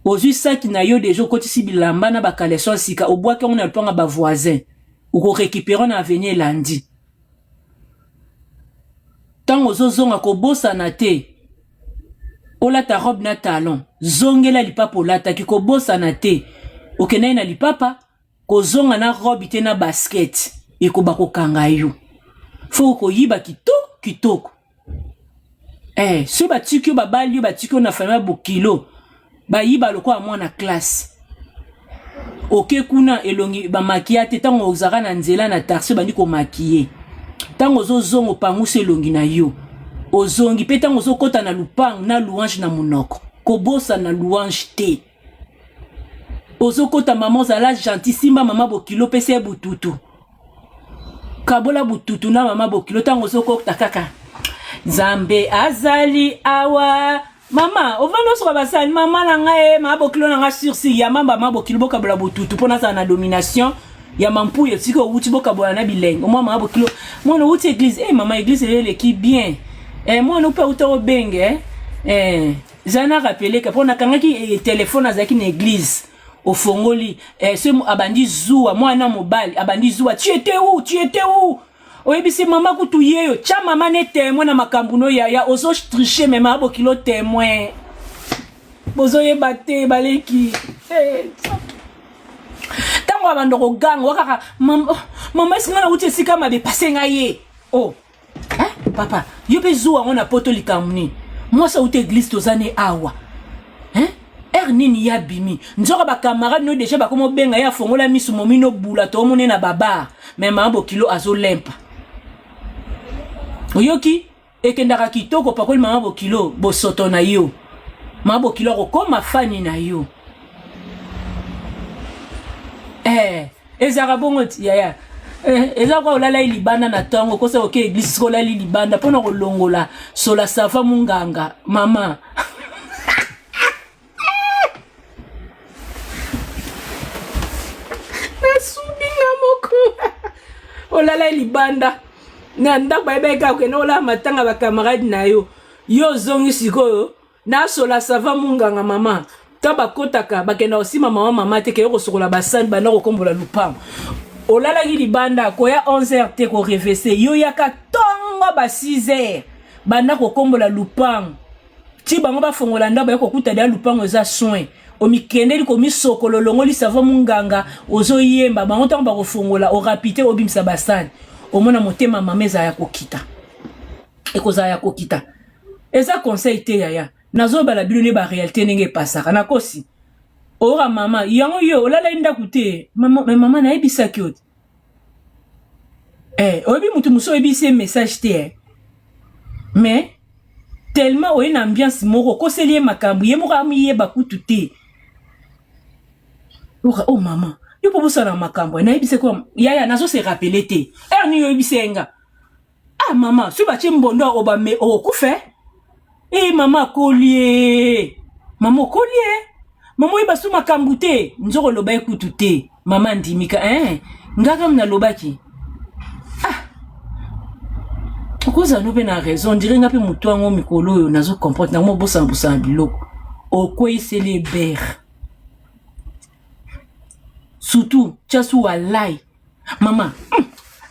Ozwi saki na yo deja okotisi bilamba na ba caleçon ya sika obwaki yango na lupango ya ba voisin. Oko recuperer na avenue elandi. Tango ozozonga kobosana te olata robe na talon. Zongela lipapa olataki kobosana te. Okendaki na lipapa Kozonga na robe te na basket ekoba kokanga yo. Faut koyiba kitoko kitoko. Eh, soki batiki yo babali yo batiki yo na famille ya bokilo bayiba lokola mwana classe. Oke kuna elongi bamakiya te ntango ozalaka na nzela na taxi obandi komakiye ntango ozozonga opangusi elongi na yo. Ozongi pe tango ozokota na lupangu na louange na munoko. Kobosana louange te. Ozokota mama ozala gentil simba mama bokilo pesa ye bututu. Kabola bututu na mama bokilo tango ozokota kaka. Nzambe azali awa mama ovandi osuka basali mama na ngai eh, mama bokilo na ngai sursi ya mamba mama bokilo bokabola botutu mpo nazala na domination ya mampuya sika owuti bokabola na bilenge omwa mama bokilo mwana owuti eglise eh, mama eglise eleki bien eh, mwana mpe awuta obenge eh. eh, zala na rapeleka mpo nakangaki eh, telefone azalaki na eglise ofongoli eh, so abandi zuwa mwana mobali abandi zuwa tu étais où tu étais où oyebisi mama kutu yeyo tya mama ne témoin na makambo no yaya ozo triche me mama bokilo témoin bozoyeba te baleki eh, ntango abanda koganga wakaka mama, mama esi ngai nauti esika mabe pase ngai ye o oh. eh, papa yo mpe zuwa yango na poto likambo nini mwasi auti eglise toza ne awa eh? heure nini ye abimi nzoka bacamarade no deja bakoma obenga ye afongola misu momino bula toomone na babar me mama bokilo azolempa oyoki ekendaka kitoko pakoli mama bokilo bosoto na yo mama bokilo akokoma fani na yo eh, ezalaka bongo ti yaya eh, eza kwa olalai libanda na ntongo okosa oke eglise soki olali libanda mpo na kolongola sola sava munganga mama nasubi nga moko olalai libanda na ndako bayebaki kaka okende olala matanga bakamarade na yo yo ozongi sikoyo Nasola sava munganga mama ta bakotaka bakenda kosima mama mama te keye kosokola basani banda kokombola lupango olalaki libanda koya 11 heures te korevese yo yaka tongo ba 6 heures banda kokombola lupango ti bango bafongola ndako baye kokuta deya lupango eza soin omikendeli komisokola olongoli savon munganga ozoyemba bango ntango bakofongola orapite obimisa basani omona motema mama ezala ya kokita ekozala ya kokita eza conseil te yaya nazobala bino nde barealité ndenge epasaka nakosi ora mama yango yo olalaki ndako te mama, me mama nayebisaki yo te eh, oyebi moto mosusu oyebisi ye message te eh. mais tellement oye na ambiance moko okoseli ye makambo ye moko amiyeba kutu te ora oh mama yo mpo bosala makambo nayebisaki yaya nazo se rappeler te heure nini oyebisi ye nga Ah mama, soki batie mbondo ya obame okokufa eh? Eh mama akolie. Mama okolie. Mama oyeba su makambo te. Nzoko loba ye kutu te. Mama andimika eh. Nga kaka nalobaki. Ah. Okozala no mpe na raison, ondire nga mpe motu yango mikolo oyo nazo comprendre nango mobosana bosana biloko. Okweyiseli ebere. Surtout, tia su walai. Mama,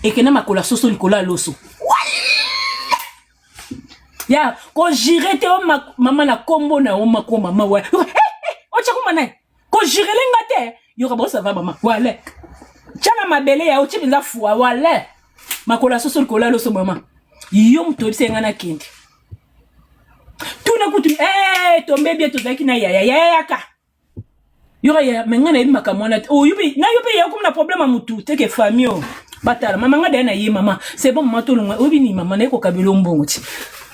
ekenda makolo ya soso likolo ya loso. Ya, ko jure te o mama na kombo na o mako mama wa. Eh, eh, otya koma naye. Ko jure le nga te. Yoka bo ça va mama. Wale. Tya na mabele ya otye mpenza fua wale. Makolo ya soso likolo ya loso mama. Yo moto oyebisa nga nakende. Tuna kutu eh tombe bien tozalaki na yaya yaya yaka. yoka ya me ngai nayebi makambo wana te oyo mpe na yo mpe ya okomi na problème ya motu te ke famille oyo batala mama ngai daya na ye mama c'est bon mama tolongwa oyebi nini mama naye kokabela mbongo ti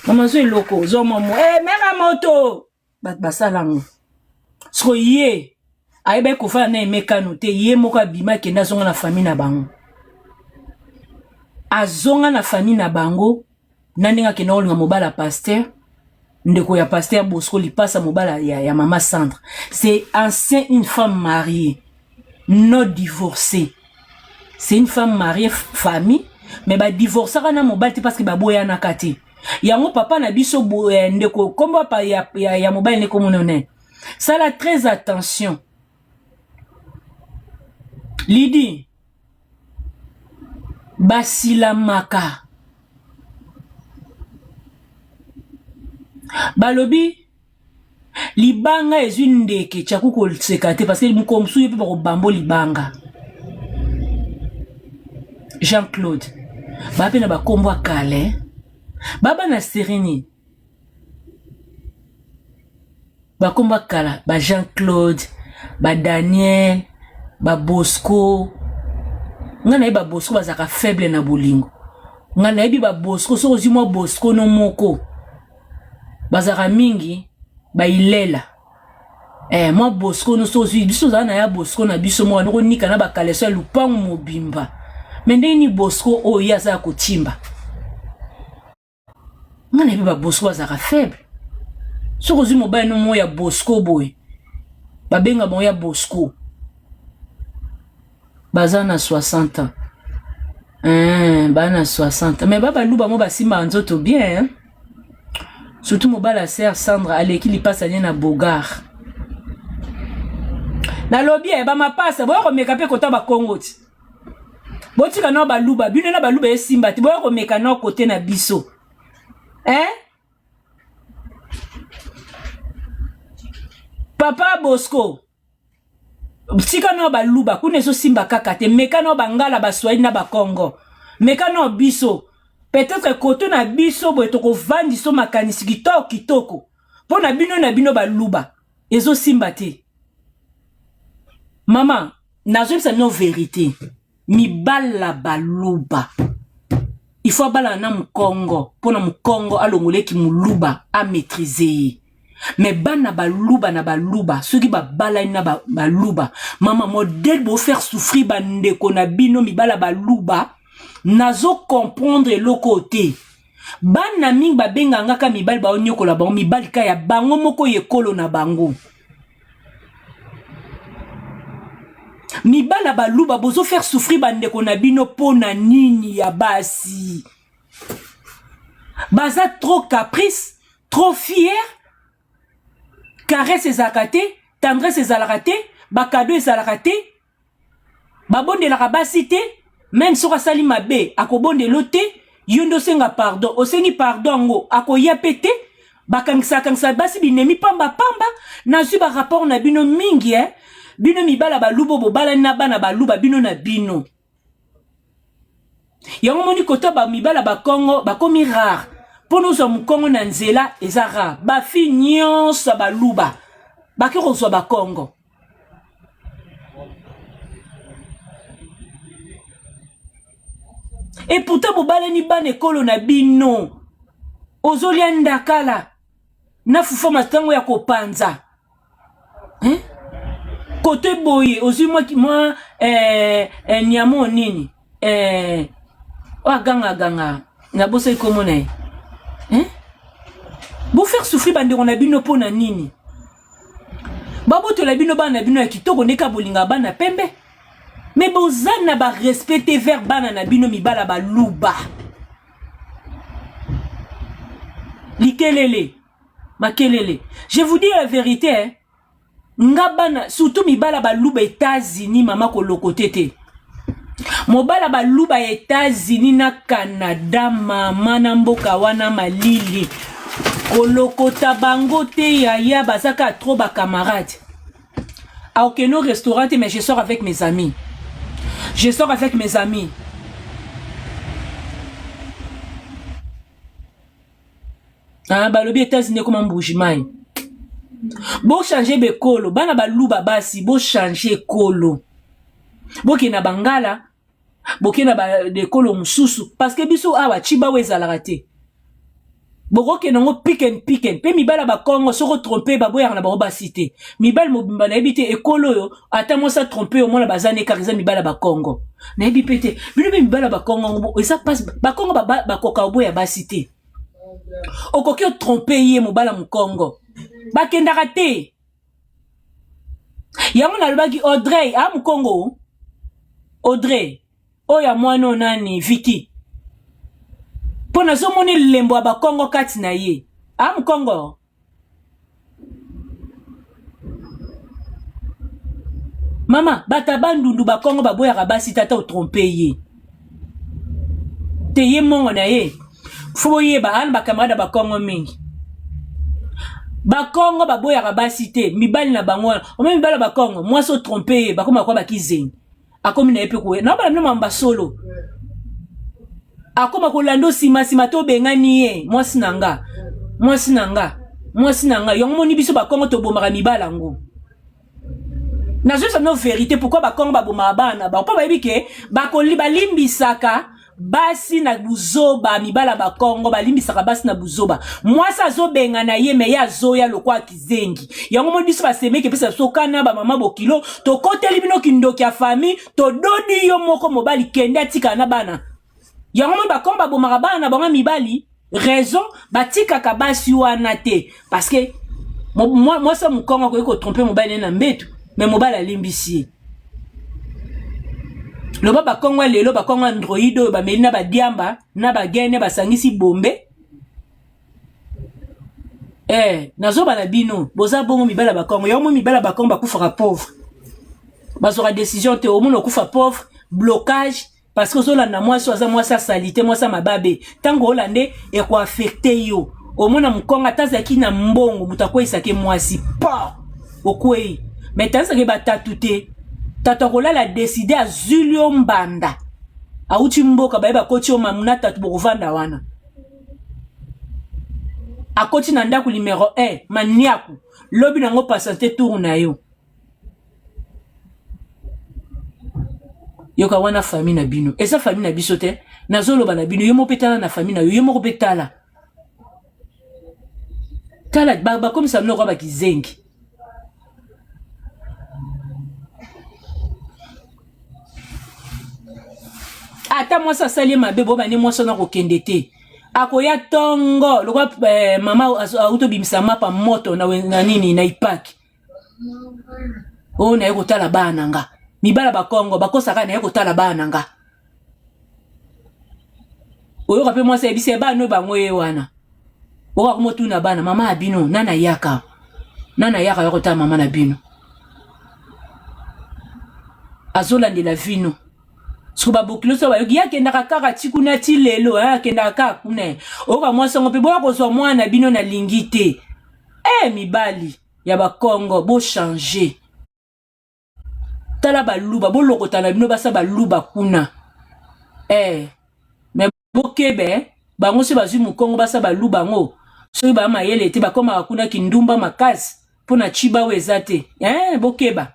mama zwa eloko zwa mwa mo eh, mera moto bato basala yango siko ye ayebaki kofanda na emekano te ye moko abima akende azonga na famille na bango azonga na famille na bango na ndenge akenda kolinga mobali ya pasteur ndeko ya pasteur Bosco lipasa mobala ya, ya mama Sandra c'est ancien une femme mariée non divorcée c'est une femme mariée famille mais ba divorçaka na mobali te parce que baboyanaka te yango papa na biso bo, eh, ndeko kombo ya, ya, ya mobali nde komona ne sala très attention Lydie basilamaka balobi libanga ezwi ndeke tyaku koseka te parce que mokolo mosusu ye mpe bakobambo libanga jean claude baa mpe na bakombo ya kala eh? baba na serie nini Bakombo ya kala ba Jean Claude, ba Daniel, ba Bosco. Nga nayebi ba Bosco bazalaka faible na bolingo. Nga nayebi ba Bosco soki ozwi mwa Bosco no moko. Bazalaka mingi bailela. Eh, mwa Bosco nyonso ozwi biso ozala na ya Bosco na biso moko noko nika na bakaleso ya lupangu mobimba. Me ndenge nini Bosco oyo ye aza ya kotimba? Nga nayebi ba Bosco bazalaka faible. Soki ozwi mobali no moko ya Bosco boye, babenga bango ya Bosco. Baza na 60 ans. Eh, ba na 60 mais ba baluba mo basimbaka nzoto bien hein? Surtout mobali ya sœur Sandra aleki lipasa nie na Bogar. Nalobi eh, ba mapasa boya komeka mpe kota bakongo ti. Botika nao baluba, bino na baluba esimba te, boya komeka nao kote na biso. Hein? Papa Bosco, tika nao baluba kuna ezosimba kaka te, meka nao bangala baswahili na bakongo, meka nao biso peut-être koto na biso boye tokovandisa makanisi kitoko kitoko mpo na bino na bino baluba ezosimba te. Mama, nazoyebisa bino verite, mibala baluba il faut abalana na mokongo mpo na mokongo alongoleki moluba amaîtrise ye. Mais bana baluba na baluba soki babalani na baluba, mama modèle bo faire souffrir bandeko na bino mibala baluba, nazo comprendre eloko te. Bana mingi babenganga ka mibali baonyokola bango, mibali ka ya bango moko yekolo na bango. Mibala baluba bozo faire souffrir bandeko na bino mpo na nini ya basi? Baza trop caprice, trop fier, caresse ezalaka te, tendresse ezalaka te, bakado ezalaka te, babondelaka basi te, même soki asali mabe akobondelo te, yo nde osenga pardon, osengi pardon yango akoya pe te, bakangisa kangisa basi binemi pamba pamba. Nazwi ba rapport na bino mingi eh? Bino mibala baluba bobalani na bana baluba bino na bino. Yango moni kota ba mibala ba Kongo bakomi rare. Mpo ozwa mokongo na nzela eza rare. Ba fille nyonso baluba bake kozwa ba Kongo. Et pourtant bobalani bana ekolo na bino. Ozolia ndakala na fufa matango ya kopanza. Hein? Kote boye ozwi mwa mwa eh, eh, nyamo nini eh, oyo aganga ganga nabosaki komona ye. Hein? Bo faire souffrir bandeko na bino mpo na nini? Babotola bino bana na bino ya kitoko ndeka bolinga bana pembe. Mais boza na ba respect te vers bana na bino mibala baluba. Likelele, makelele. Je vous dis la vérité, hein. Nga bana surtout mibala baluba États-Unis mama kolokote te. Mobala baluba ya États-Unis na Canada mama na mboka wana malili. Kolokota bango te yaya bazaka trop ba camarades. Akokende au restaurant te mais je sors avec mes amis. Je sors avec mes amis. Ah, balobi États-Unis ekoma Mbuji-Mayi. Bo changer bekolo, bana baluba basi, bo changer ekolo. Bokende na bangala, bokende na ba ekolo mosusu parce que biso awa chibawa ezalaka te. Bokokende yango piken piken mpe mibala bakongo soko trompe baboyaka na bango basi te. Mibali mobimba nayebi te ekolo oyo ata mwasi atrompe yo mwana baza ne kaka eza mibala bakongo. Nayebi mpe te bino mpe mibala bakongo yango eza pasi bakongo bakoka oboya basi te. Okoki otrompe ye mobala mokongo bakendaka te. Yango nalobaki Audrey a mokongo Audrey oyo ya mwana oyo nani Vicky mpo nazomona elembo ya bakongo kati na ye a mokongo. Mama bata bandundu bakongo baboyaka basi tata otrompe ye te ye mongo na ye fo boyeba ana bacamarade ya bakongo mingi bakongo baboyaka basi te mibali na bango wana omoi mibali ya bakongo mwasi otrompe ye bakoma kwa bakizengi akomi na ye mpe koya naobala bino mamba solo akoma kolanda nsima nsima to obengani ye mwasi na nga mwasi na nga mwasi na nga yango moni biso bakongo tobomaka mibali yango nazoyebisa bino verité pourquoi bakongo babomaka bana bango mpo bayebi ke bakoli balimbisaka. Basi na buzoba, mibala bakongo balimbisaka basi na buzoba. Mwasi azobengana ye me ye azoya lokwa kizengi. Yango moni biso basemeki epesa biso kana ba mama bokilo, tokoteli bino kindoki ya famille, tododi yo moko mobali kende atikala na bana. Yango moni bakongo babomaka bana na bango mibali, raison batikaka basi wana te parce que mwasi ya mokongo akoki kotrompe mobali na mbetu me mobali alimbisi ye. Loba bakongo ya lelo, bakongo android oyo bameli na badiamba na bagene basangisi bombe. Eh, nazoba na bino boza bongo mibali ya bakongo. Yango mibali ya bakongo bakufaka pauvre, bazwaka décision te. Omona okufa pauvre, blocage, parce que ozolanda mwasi oyo aza mwasi ya salite, mwasi ya mababe. Ntango olande ekoaffecte yo. Omona mokongo ata azalaki na mbongo, moto akweyisaki mwasi pa okwei. Me tandisaki batatu te, tatu akolala deside azwili yo mbanda, awuti mboka baye bakoti yo mamu na tatu bokovanda wana. Akoti na ndako numero 1 maniaku, lobi nango patiente tour na yo. Yoka wana famille na bino eza famille na biso te. Nazoloba na bino, yo moko mpe tala na famille na yo, yo moko mpe tala tala bakomisa bino kwa bakizengi. Ata mwasi asali ye mabe, boba nde mwasi wana akokende te, akoya tongo lokwa eh, mama auti obimisa mapa moto na, na nini na ipaki oyo naye kotala bana na nga. Mibala bakongo bakosaka naye kotala bana na nga. Oyoka mpe mwasi ayebisi ye bana oyo bango ye wana okoka komotuna bana mama ya bino nani ayaka, nani ayaka ya kotala mama na bino azolandela vino. Soki babokilo so bayoki ye akendaka kaka ti kuna ti lelo, akendaka kaka kuna. Oyoka mwasi yango mpe boya kozwa mwana na bino nalingi te. Eh, mibali ya bakongo bo changer. Tala baluba bolokota na bino basa baluba kuna. Eh, me bokebe bango soki bazwi mokongo basa baluba yango soki ba mayele te bakomaka kuna kindumba makasi mpo na chiba oyo eza te. Eh, bokeba.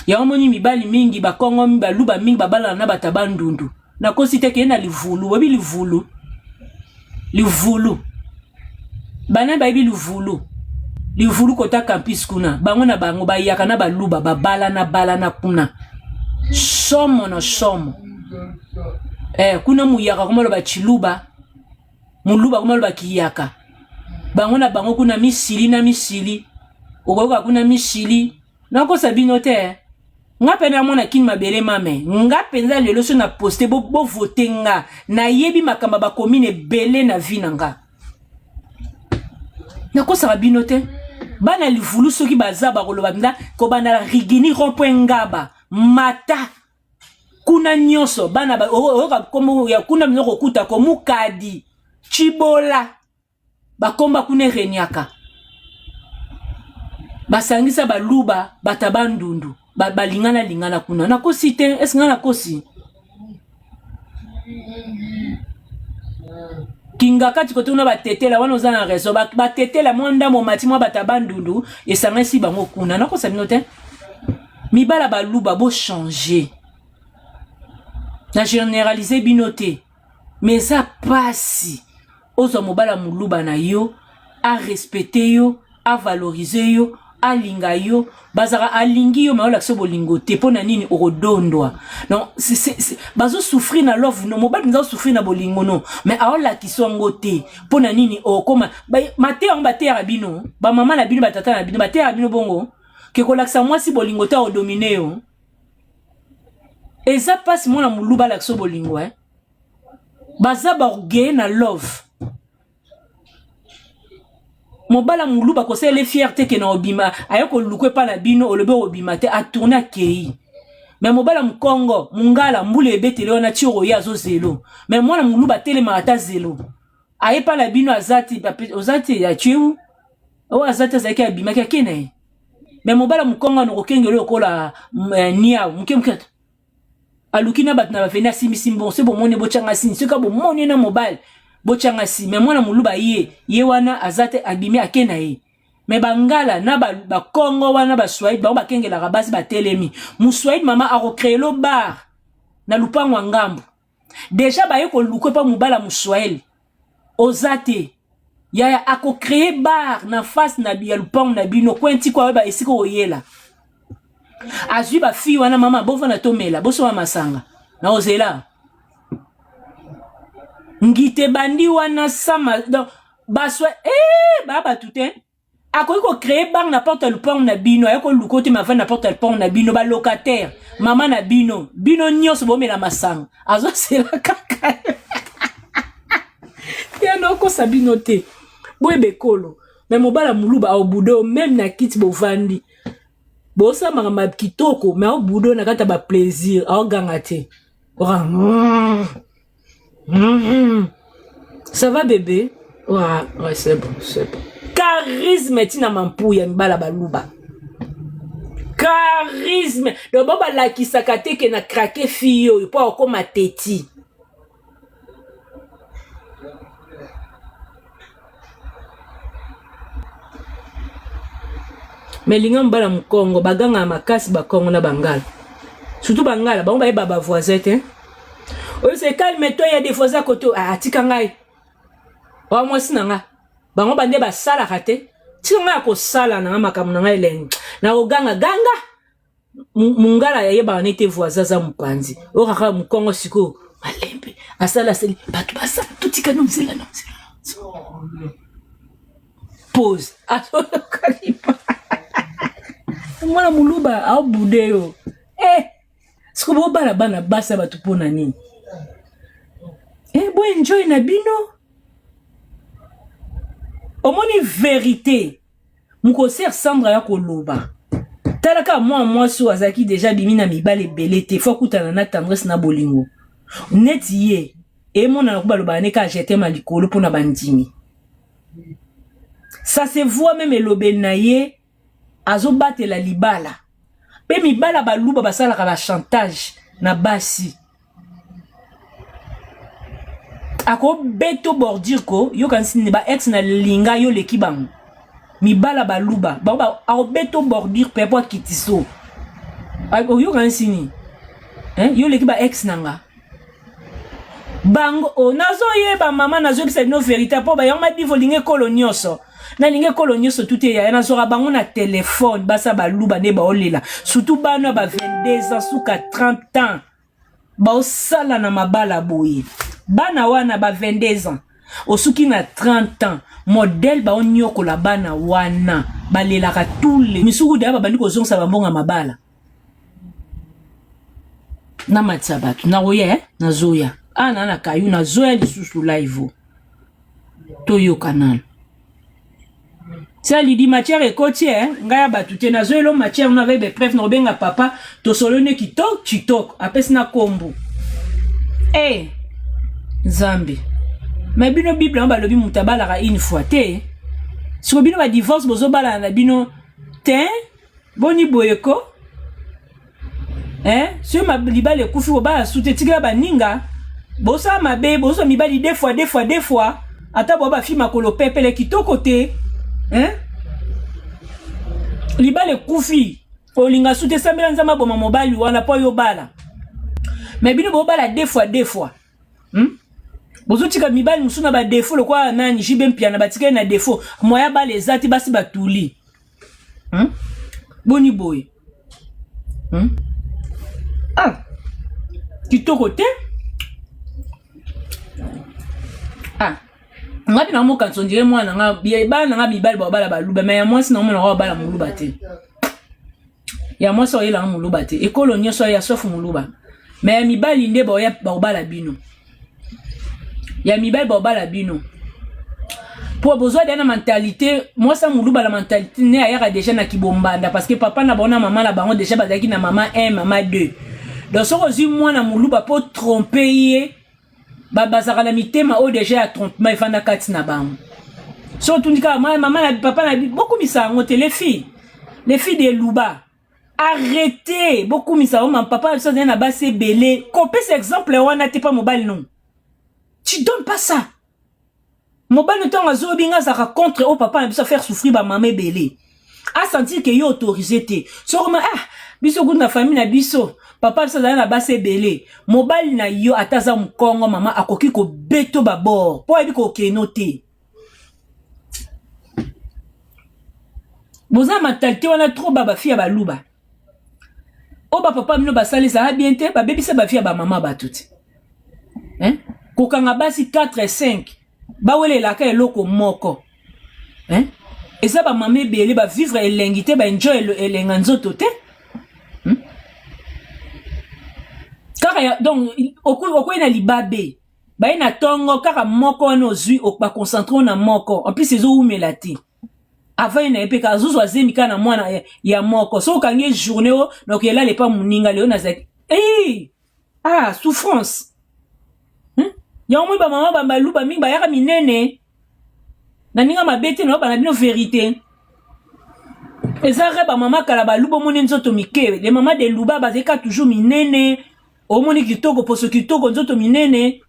Yango moni mibali mingi bakongo baluba mingi babalana na bato ya bandundu. Nakosi te keye na livulu, oyebi livulu, livulu bana bayebi livulu, livulu kota campus kuna bango na bango bayaka na baluba babalana balana kuna somo na somo. Eh, kuna muyaka komaloba chiluba, muluba komaloba kiyaka, bango na bango kuna misili na misili, okoyoka kuna misili. Nakosa bino te, nga mpe namona kini mabele mame nga mpenza lelo so na poste bovote bo nga nayebi makambo ya bakomine ebele na vie na nga. Nakosaka bino te, bana livulu soki baza bakoloba mpenza kobanda rigini rond point ngaba mata kuna nyonso bana oyoka kombo ya kuna bino kokuta komukadi chibola bakomba kuna ereniaka basangisa baluba bata bandundu balingana lingana kuna. Nakosi te, eske nga nakosi? Kingakati kote kuna batetela wana oza na raison, batetela mwa ndambo mati mwa bata bandundu esangisi bango kuna. Nakosa bino te, mibala baluba bo changer. Na generaliser bino te, mais eza pasi ozwa mobala moluba na yo arespecte yo, avalorize yo, alinga yo, bazaka alingi yo me aolakisa bolingo te. Mpo na nini okodondwa? Donc bazosouffrir na love no, mobali mpenza osouffrir na bolingo no, mais aolakisa yango te. Mpo na nini okoma mateya yango bateyaka bino bamama na bino batata na bino bateyaka bino bongo ke kolakisa mwasi bolingo te aodomine yo? Eza mpasi mwana moluba alakisa bolingo eh? Baza baorgueille na love. Mobala moluba kosalela fierté ke na obima aye koluka epa na bino, olobi obima te, atourne akei. Me mobala mokongo mongala mbula ebeteli wana ti okoya azozelo. Me mwana moluba atelemaka ata zelo aye epa na bino aza te, oza te atie oyo aza te, azalaki abimaki ake na ye. Me mobala mokongo wana okokengela lokola niau moke moke aluki na bato na baveni asimbisi mbongo. Soki bomoni botyanga sini, soki bomoni na mobali botyanga sini. Me mwana moluba ye ye wana aza te, abimi ake na ye. Me bangala na bakongo wana baswahili bango bakengelaka basi batelemi. Moswahili mama akocreye lo bar na lupango ya ngambo. Deja baye koluka epa mobala moswahili oza te yaya ako créer bar na face na ya lupango na bino coin tiko ayeba esika oyela azwi ba fille wana mama bovanda tomela bosomba masanga na ozela ngite bandi wana sama donc baswa eh ba batu te akoki ko créer bar na porte ya lupango na bino aye koluka ote mavandi na porte ya lupango na bino ba locataire mama na bino bino nyonso bomela masanga azosela kaka ya nakosa bino te boyeba ekolo me mobala moluba aobudo meme na kiti bovandi bosala makambo ya kitoko me aobudo na kati ya baplaisir aoganga te oka Ça va bébé? Ouais, ouais c'est bon, c'est bon. Charisme tina mampuya mibala baluba. Charisme. Donc ba balakisaka te ke na craquer fille oyo po akoma teti. Mais linga mobala mukongo bagangaka makasi bakongo na bangala. Surtout bangala bango bayeba ba voisin te. Oyo c'est calme toi ya des voisins koto ah tika ngai. Wa mwasi na nga. Bango bande basalaka te. Tika ngai akosala na nga makambo na ngai elengi. Na koganga ganga. Mungala ayebaka nete voisin aza mopanzi. Oyo kaka mukongo sikoyo malembe asala asali bato basala totika no nzela na nzela. Pause. Azoyoka lipa. Mwana muluba aobude yo. Eh siko bobala bana basi ya bato mpo na nini eh, bo enjoy na bino omoni verite mokoser sandra ya koloba tala kaka mwana mwasi oyo azalaki deja abimi na mibali ebele te fo akutana na tendresse na bolingo neti ye emonana ko balobaka ne kaka je t'aime ya likolo mpo na bandimi ça se voit meme elobeli na ye azobatela libala pe mibala baluba basalaka ba chantage na basi akobeto bordure ko yokanisi nini ba ex na linga yo leki bango mibala baluba bango ba, akobeto bordure pe po akitiso oyokanisi nini eh? yo leki ba ex na nga bango oh, nazoyeba mama nazoyebisa bino verite mpo bayango madivo olingi ekolo nyonso nalingi ekolo nyonso tute yaya nazwaka bango na telefone basa baluba nde baolela surtout bana ba 22 ans suka 30 ans baosala na mabala boye bana wana ba 22 ans osuki na 30 ans modele baonyokola bana wana balelaka tous les misuku deya babandi kozongisa bambongo ya mabala namatisa bato nakoya eh? nazoya ana na kayu nazoya lisusu live toyoka nanu tia lidi matière ekoti eh? ngai ya bato te nazoyelo matière no avec bepreuve nakobenga papa tosololi ne kitoko kitoko apesi na kombo e eh, nzambe me bino bible yango balobi moto abalaka une fois te siko bino badivorce bozobalana na bino te Boni boye ko? Eh, soki libala ekufi kobala su te tikela baninga. Bosala mabe, bozwa mibali deux fois deux fois deux fois. Ata bwa bafi makolo pepele kitoko te. Eh? Libala ekufi. Olinga su te sambela Nzambe aboma mobali wana po yo bala. Mais bino bobala deux fois deux fois. Hmm? bozotika mibali mosusu na badefo lokola nani JB Mpiana batikali na defo moya bala eza te basi batuli hmm? boni boye hmm? ah kitoko te ah nga mpe namokanisa ondire mwana nga bana na nga mibali babala baluba me ya mwasi naomona nga babala moluba te ya mwasi oyelanga moluba te ekolo nyonso ya sauf moluba me ya mibali nde baobala bino ya mibali baobala bino po bozwa deja na mentalité mwasi ya moluba na mentalité ne ayaka deja na kibombanda parce que papa na bango na mama na bango deja bazalaki na mama 1 mama 2 donc soki ozwi mwana moluba po trompe ye bazalaka na mitema oyo deja ya trompement efanda kati na bango so otundi kaka mama na papa na bokumisa yango te les filles les filles de luba arrete bokumisa yango ma papa na biso azali na basi ebele kopesa exemple wana te mpa mobali non tu donnes pas ça mobali ntango azoyobi nga azalaka contre oyo papa na biso afaire souffrir bamama ebele. Asentir ke yo autorise te. Soko ma ah biso kutu na famille na biso papa biso azali na basi ebele. Mobali na yo ata aza mokongo mama akoki kobeto babord mpo ayebi kokeno te. Boza mentalite wana trop ba ba fille ya baluba. Oyo ba papa bino basali ezala bien te, babebisa ba vie ya ba mama bato te. Hein? Kokanga basi 4 5 bawelelaka eloko moko. Hein? Eza ba mama ebele ba vivre elengi te, ba enjoy elenga nzoto te. Hmm? Kaka ya donc okoyi na libabe. Baye na tongo kaka moko wana ozui ba concentrer na moko. En plus ezowumela te. Avant ye na ye mpe kaka azozwa zemi kaka na mwana ya, ya moko. Soki okangi ye journée o na okelala epa moninga lelo nazalaki hey! Ah, souffrance. Yango moi ba mama ba baluba mingi bayaka minene. Na ninga mabe te na bana bino verite. Eza re ba mama kala baluba omoni nzoto mike. Les mamas de luba bazalika toujours minene. Omoni kitoko poso kitoko nzoto minene.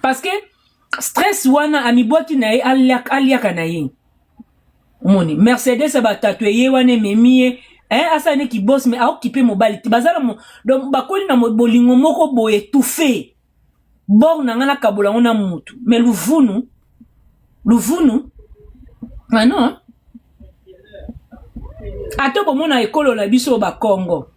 Parce que stress wana amibwaki na ye aliaka na ye. Omoni Mercedes ya batatu eye wana ememi ye eh, asala ne kibos mais aokipe mobali te. Bazala donc bakoli na bolingo moko boye étouffé. Bor na nga nakabola ngo na mutu. Mais luvunu luvunu ah non. Ata bomona ekolo na biso bakongo.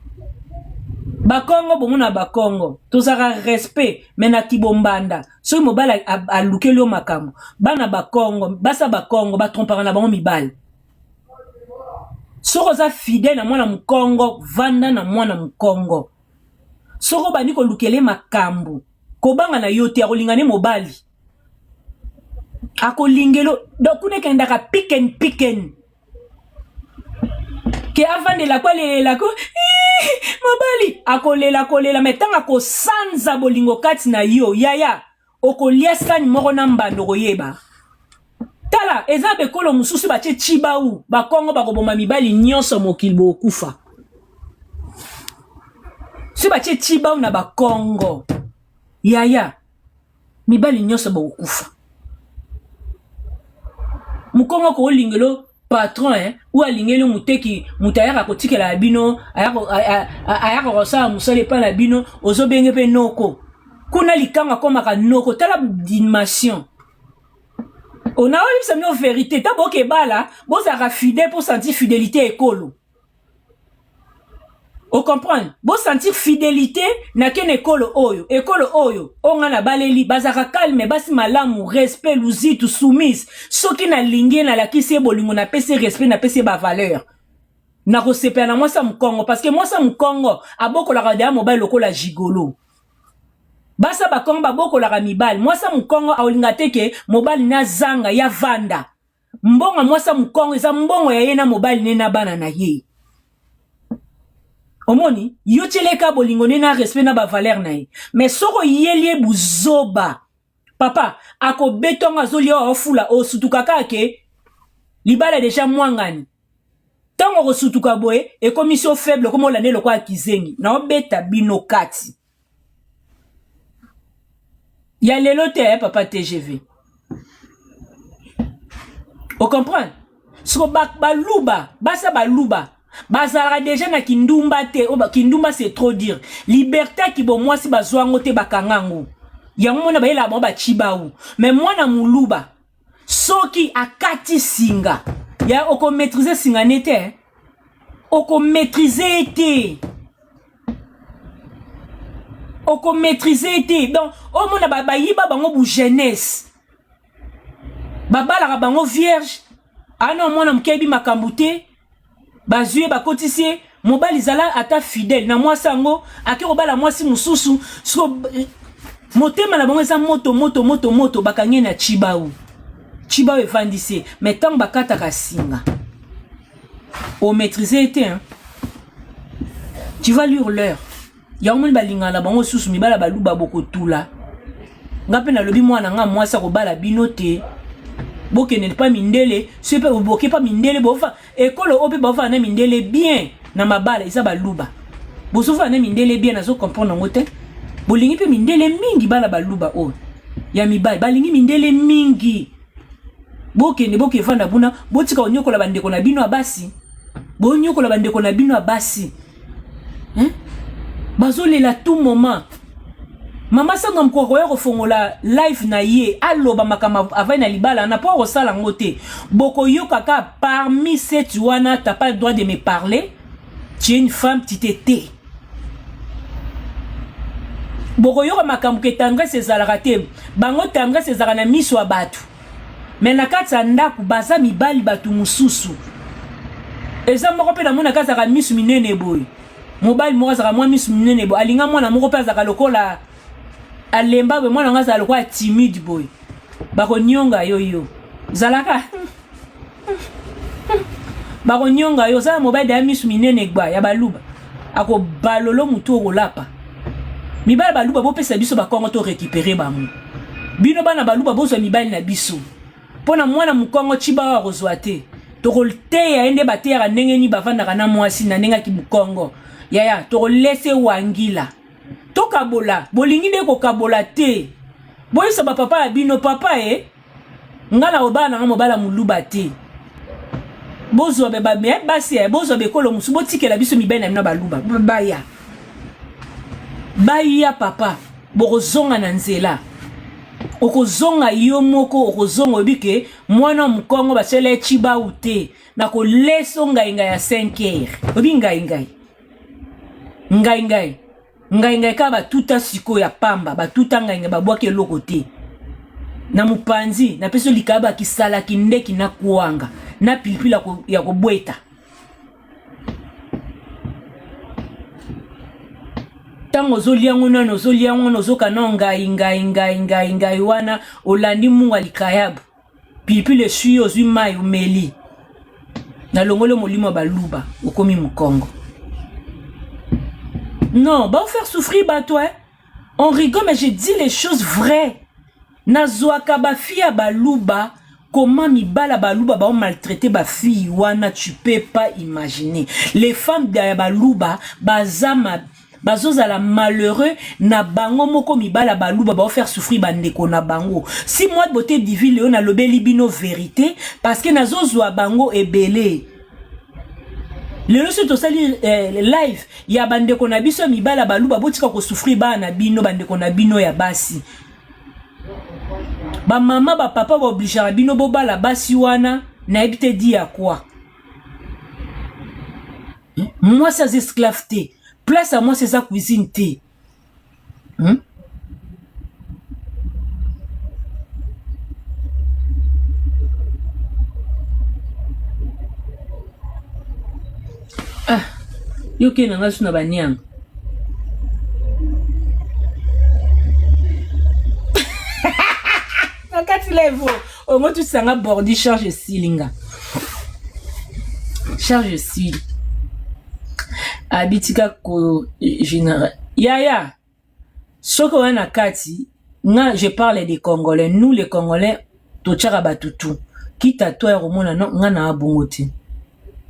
Bakongo bomona bakongo tozalaka respect mais na kibombanda soki mobali alukeli yo makambo bana bakongo basa bakongo batrompaka na bango mibali. Soki oza fidèle na mwana mokongo vanda na mwana mokongo. Soki obandi kolukele makambo kobanga na yo te akolinga ne mobali. Akolingelo donc kuna ekendaka piken piken. Ke avandela ko alelela ko mobali akolela kolela mais ntango akosanza bolingo kati na yo yaya okolia sani moko na mbando koyeba. Tala eza bekolo mosusu batie chibau bakongo bakoboma mibali nyonso mokili bokufa. Si batie chibau na bakongo yaya mibali nyonso bokufa. Mukongo ko lingelo patron hein, ou alingeli muteki mutu ayaka kotikela ya bino ayaka kosala mosala epai na bino ozobenge mpe noko kuna likanga akomaka noko tala dimension ona oyebisa bino verité ta boke ebala bozalaka fidèle mpo sentir fidélité ekolo o comprendre bo sentir fidélité na kene ekolo oyo ekolo oyo oyo nga na baleli bazalaka calme basi malamu respect luzitu soumise soki nalingi ye nalakisi ye bolingo napesi ye respect napesi ye bavaleur nakosepela na mwasi ya mokongo parce que mwasi ya mokongo abokolaka deya mobali lokola gigolo. Basi ya bakongo babokolaka mibali mwasi ya mokongo aolinga te ke mobali nazanga ya vanda mbongo mwasi ya mokongo eza mbongo ya ye na mobali ne na bana na ye. Omoni yo tieleka bolingo ne na respect na bavaleur na ye mais soko oyeli ye buzoba papa akobetonga azolia ofula osutuka kaka ke libala deja mwangani ntango okosutuka boye ekomisi yo faible okoma olande lokola kizengi na obeta bino kati ya lelo te eh, papa TGV o comprendre siko baluba basa baluba bazalaka deja na kindumba te oyo kindumba c'est trop dire liberté ya kibomwasi bazwa yango te bakanga yango yango mona bayelaka bango bachibau mais mwana muluba soki akati singa ya okomaîtrise singa ne te okomaîtrise ye te okomaîtrise ye te donc omona bayiba bango bu jeunesse babalaka bango vierge ana mwana moke ayebi makambo te bazwi ye bakotisi ye mobali zala ata fidèle na mwasi yango ake kobala mwasi mosusu siko motema na bango eza moto moto moto moto bakangi ye na chibau chibau evandisi ye mais ntango bakataka singa omaîtrise ye te hein? Tu vas lire l'heure yango moni balingana na bango susu mibala baluba bokotula nga mpe nalobi mwana nga mwasi akobala bino te bokende pa mindele soki mpe boke pa mindele bofa ekolo oyo mpe bofanda na mindele bien na mabala eza baluba bozofanda na mindele bien nazo comprendre yango te bolingi mpe mindele mingi bana baluba oyo ya mibali balingi mindele mingi. Bokende bokevanda buna, botika konyokola bandeko na bino ya basi. Bonyokola bandeko na bino ya basi. Hein? Bazolela tout moment. Mama Sandra mokolo akoya kofongola live na ye aloba makambo avai na libala na mpo akosala yango te. Bokoyoka kaka parmi cette wana t'as pas le droit de me parler. Tu es une femme, tu te tais. Bokoyoka makambo ke tendresse ezalaka te. Bango tendresse ezalaka na miso ya bato. Mais na kati ya ndako baza mibali bato mosusu. Eza moko mpe namonaka azalaka miso minene boye. Mobali moko azalaka mwa miso minene boye. Alinga mwana moko mpe azalaka lokola alemba boye. Mwana yango azalaka lokola timide boye. Bakonionga yo yo. Zalaka Bakonyonga yo oza na mobali daya misu minene gba ya baluba akobalolo mutu okolapa mibali baluba bopesa biso bakongo to récupérer bango bino bana baluba bozwa mibali na biso mpo na mwana mokongo tshibawa akozwa te tokoteya ye nde bateyaka ndenge nini bavandaka na mwasi na ndenge ya mokongo yaya tokolese wangila tokabola bolingi nde kokabola te boyebisa bapapa ya bino papa e Nga na obala nanga mobala muluba te. Bozwa ba ba basi ya bozwa bekolo musu botikela biso mibali na bino baluba baya. Baya papa bokozonga na nzela. Okozonga yo moko okozonga oyebi ke mwana mukongo batiela ye tshibawu te na koleso ngai ngai ya 5 heures. Oyebi ngai ngai. Ngai ngai. Ngai ngai kaka batuta sikoyo ya pamba batuta ngai ngai babwaki eloko te na mopanzi napesi yo likaba kisala kindeki na kwanga na pilipili ya kobweta ntango ozolia yango nano ozolia yango wana ozoka nao ngai ngai ngai ngai ngai wana olandi mungwa likayabu Pilipili esui yo ozui mayi omeli. Nalongoli yo molimo ya baluba okomi mukongo. Non, ba faire souffrir bato hein. On rigole mais je dis les choses vraies. Nazwaka ba fille ya baluba comment mibala baluba ba maltraiter ba fille wana tu peux pas imaginer. Les femmes ya baluba baza ma bazozala malheureux na bango moko mibala baluba bao faire souffrir bandeko na bango si moi beauté divine leo nalobeli bino verité parce que nazozwa bango ebele lelo soki tosali eh, live ya bandeko na biso ya mibala baluba botika kosouffrir bana na bino bandeko na bino ya basi bamama bapapa baobligeaka bino bobala basi wana nayebi te di ya kwa Mwasi aza esclave te. Place ya mwasi eza cuisine te. Hmm? Ah, yo ke na nga suna ba nianga. Na kati levo, ongo tusanga bordi charge esilinga. Charge esili. Abitika ko général. Yaya, soki oya na kati, nga je parle des Congolais, nous les Congolais totiaka bato tout. Quitte à toi ya komona non, nga na bongo te.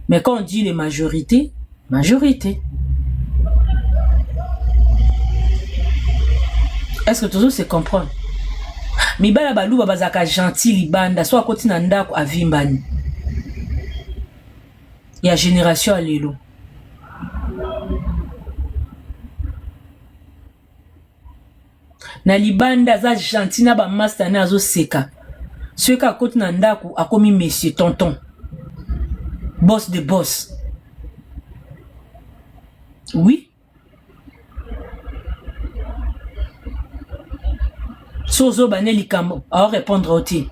Mais quand on dit les majorités, majorité. Est-ce que toujours se comprendre? Mibala baluba bazalaka gentil libanda, so akoti na ndako avimbani. Ya génération ya lelo. Na libanda aza gentil na ba masta ne azo seka. Soki akoti na ndaku akomi monsieur tonton. Boss de boss. Oui. So ozo bane likambo, ao répondre yo te.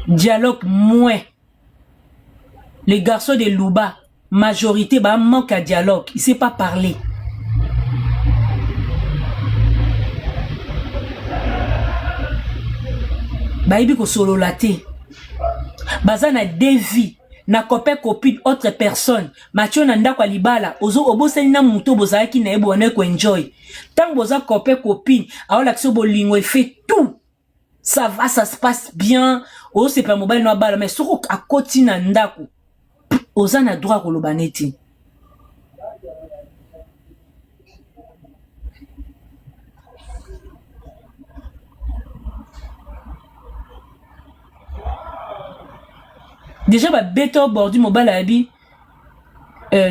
Dialogue moins. Les garçons de Luba, majorité ba manque à dialogue, il sait pas parler. Bayebi kosolola te. Baza na deux vies. Na copain copine autre personne matio na ndako ya libala ozo obosani na moto bozalaki na ye bwana ko enjoy ntango boza copain copine aolakisa bolingo efe tout ça va ça se passe bien osepela mobali no abala mais soki akoti na ndako oza na droit koloba neti Déjà babeta yo bordi, mobali ayebi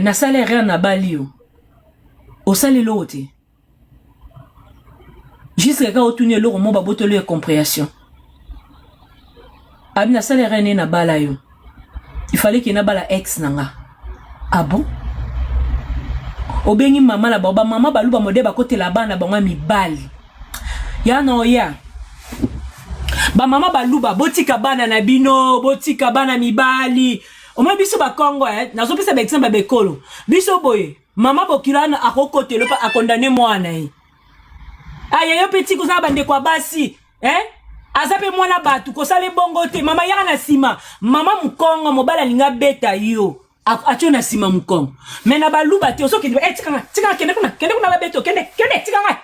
nasala erreur, nabali yo, osali eloko te, jusque kaka otuni eloko mo babotoli yo compréhension. Abi nasala erreur nde nabala yo, il fallait ke nabala ex na nga. Ah bon, obengi mama na bango, bamama baluba mode bakotela bana bango ya mibali ya na oya. Bamama baluba, botika bana na bino, botika bana mibali. Omoi biso bakongo, eh, nazopesa baexemple ya bekolo biso boye. Mama bokilo wana akokotela mpe akondane mwana ye. Aya, yo mpe tika, oza na bandeko ya basi, eh? Aza mpe mwana bato, kosala ebongo te. Mama, yaka na nsima. Mama mokongo, mobali alingi abeta yo, atio na nsima mokongo. Me na baluba te, ozokende, eh, tikanga, tikanga, kende kuna, kende kuna, babeto, kende, kende, tikanga.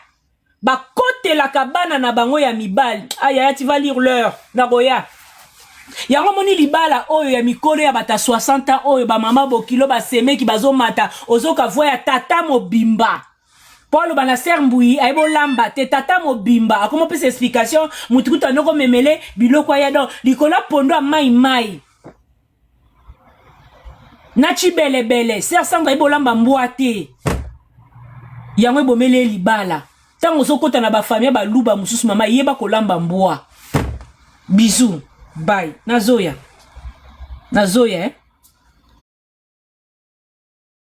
Bakotelaka bana na bango ya mibali. Ayaya, tu vas lire l'heure nakoya yango. Moni libala oyo ya mikolo ya bato ya 60 ans oyo, bamama bokilo basemeki bazomata, ozoka voix ya tata mobimba mpo aloba na sœur Mbui ayebi olamba te. Tata mobimba akoma opesa explication, mutu kutu andoko memele biloko aya donc likolo ya pondo ya mai mai na cibelebele. Sœur Sandra ayebi olamba mbwa te, yango ebomeli ye libala. Ntango ozokɔta na bafamille ya baluba mosusu, mama, yeba kolamba mbwa. Bisous, bye, nazoya, nazoya, eh?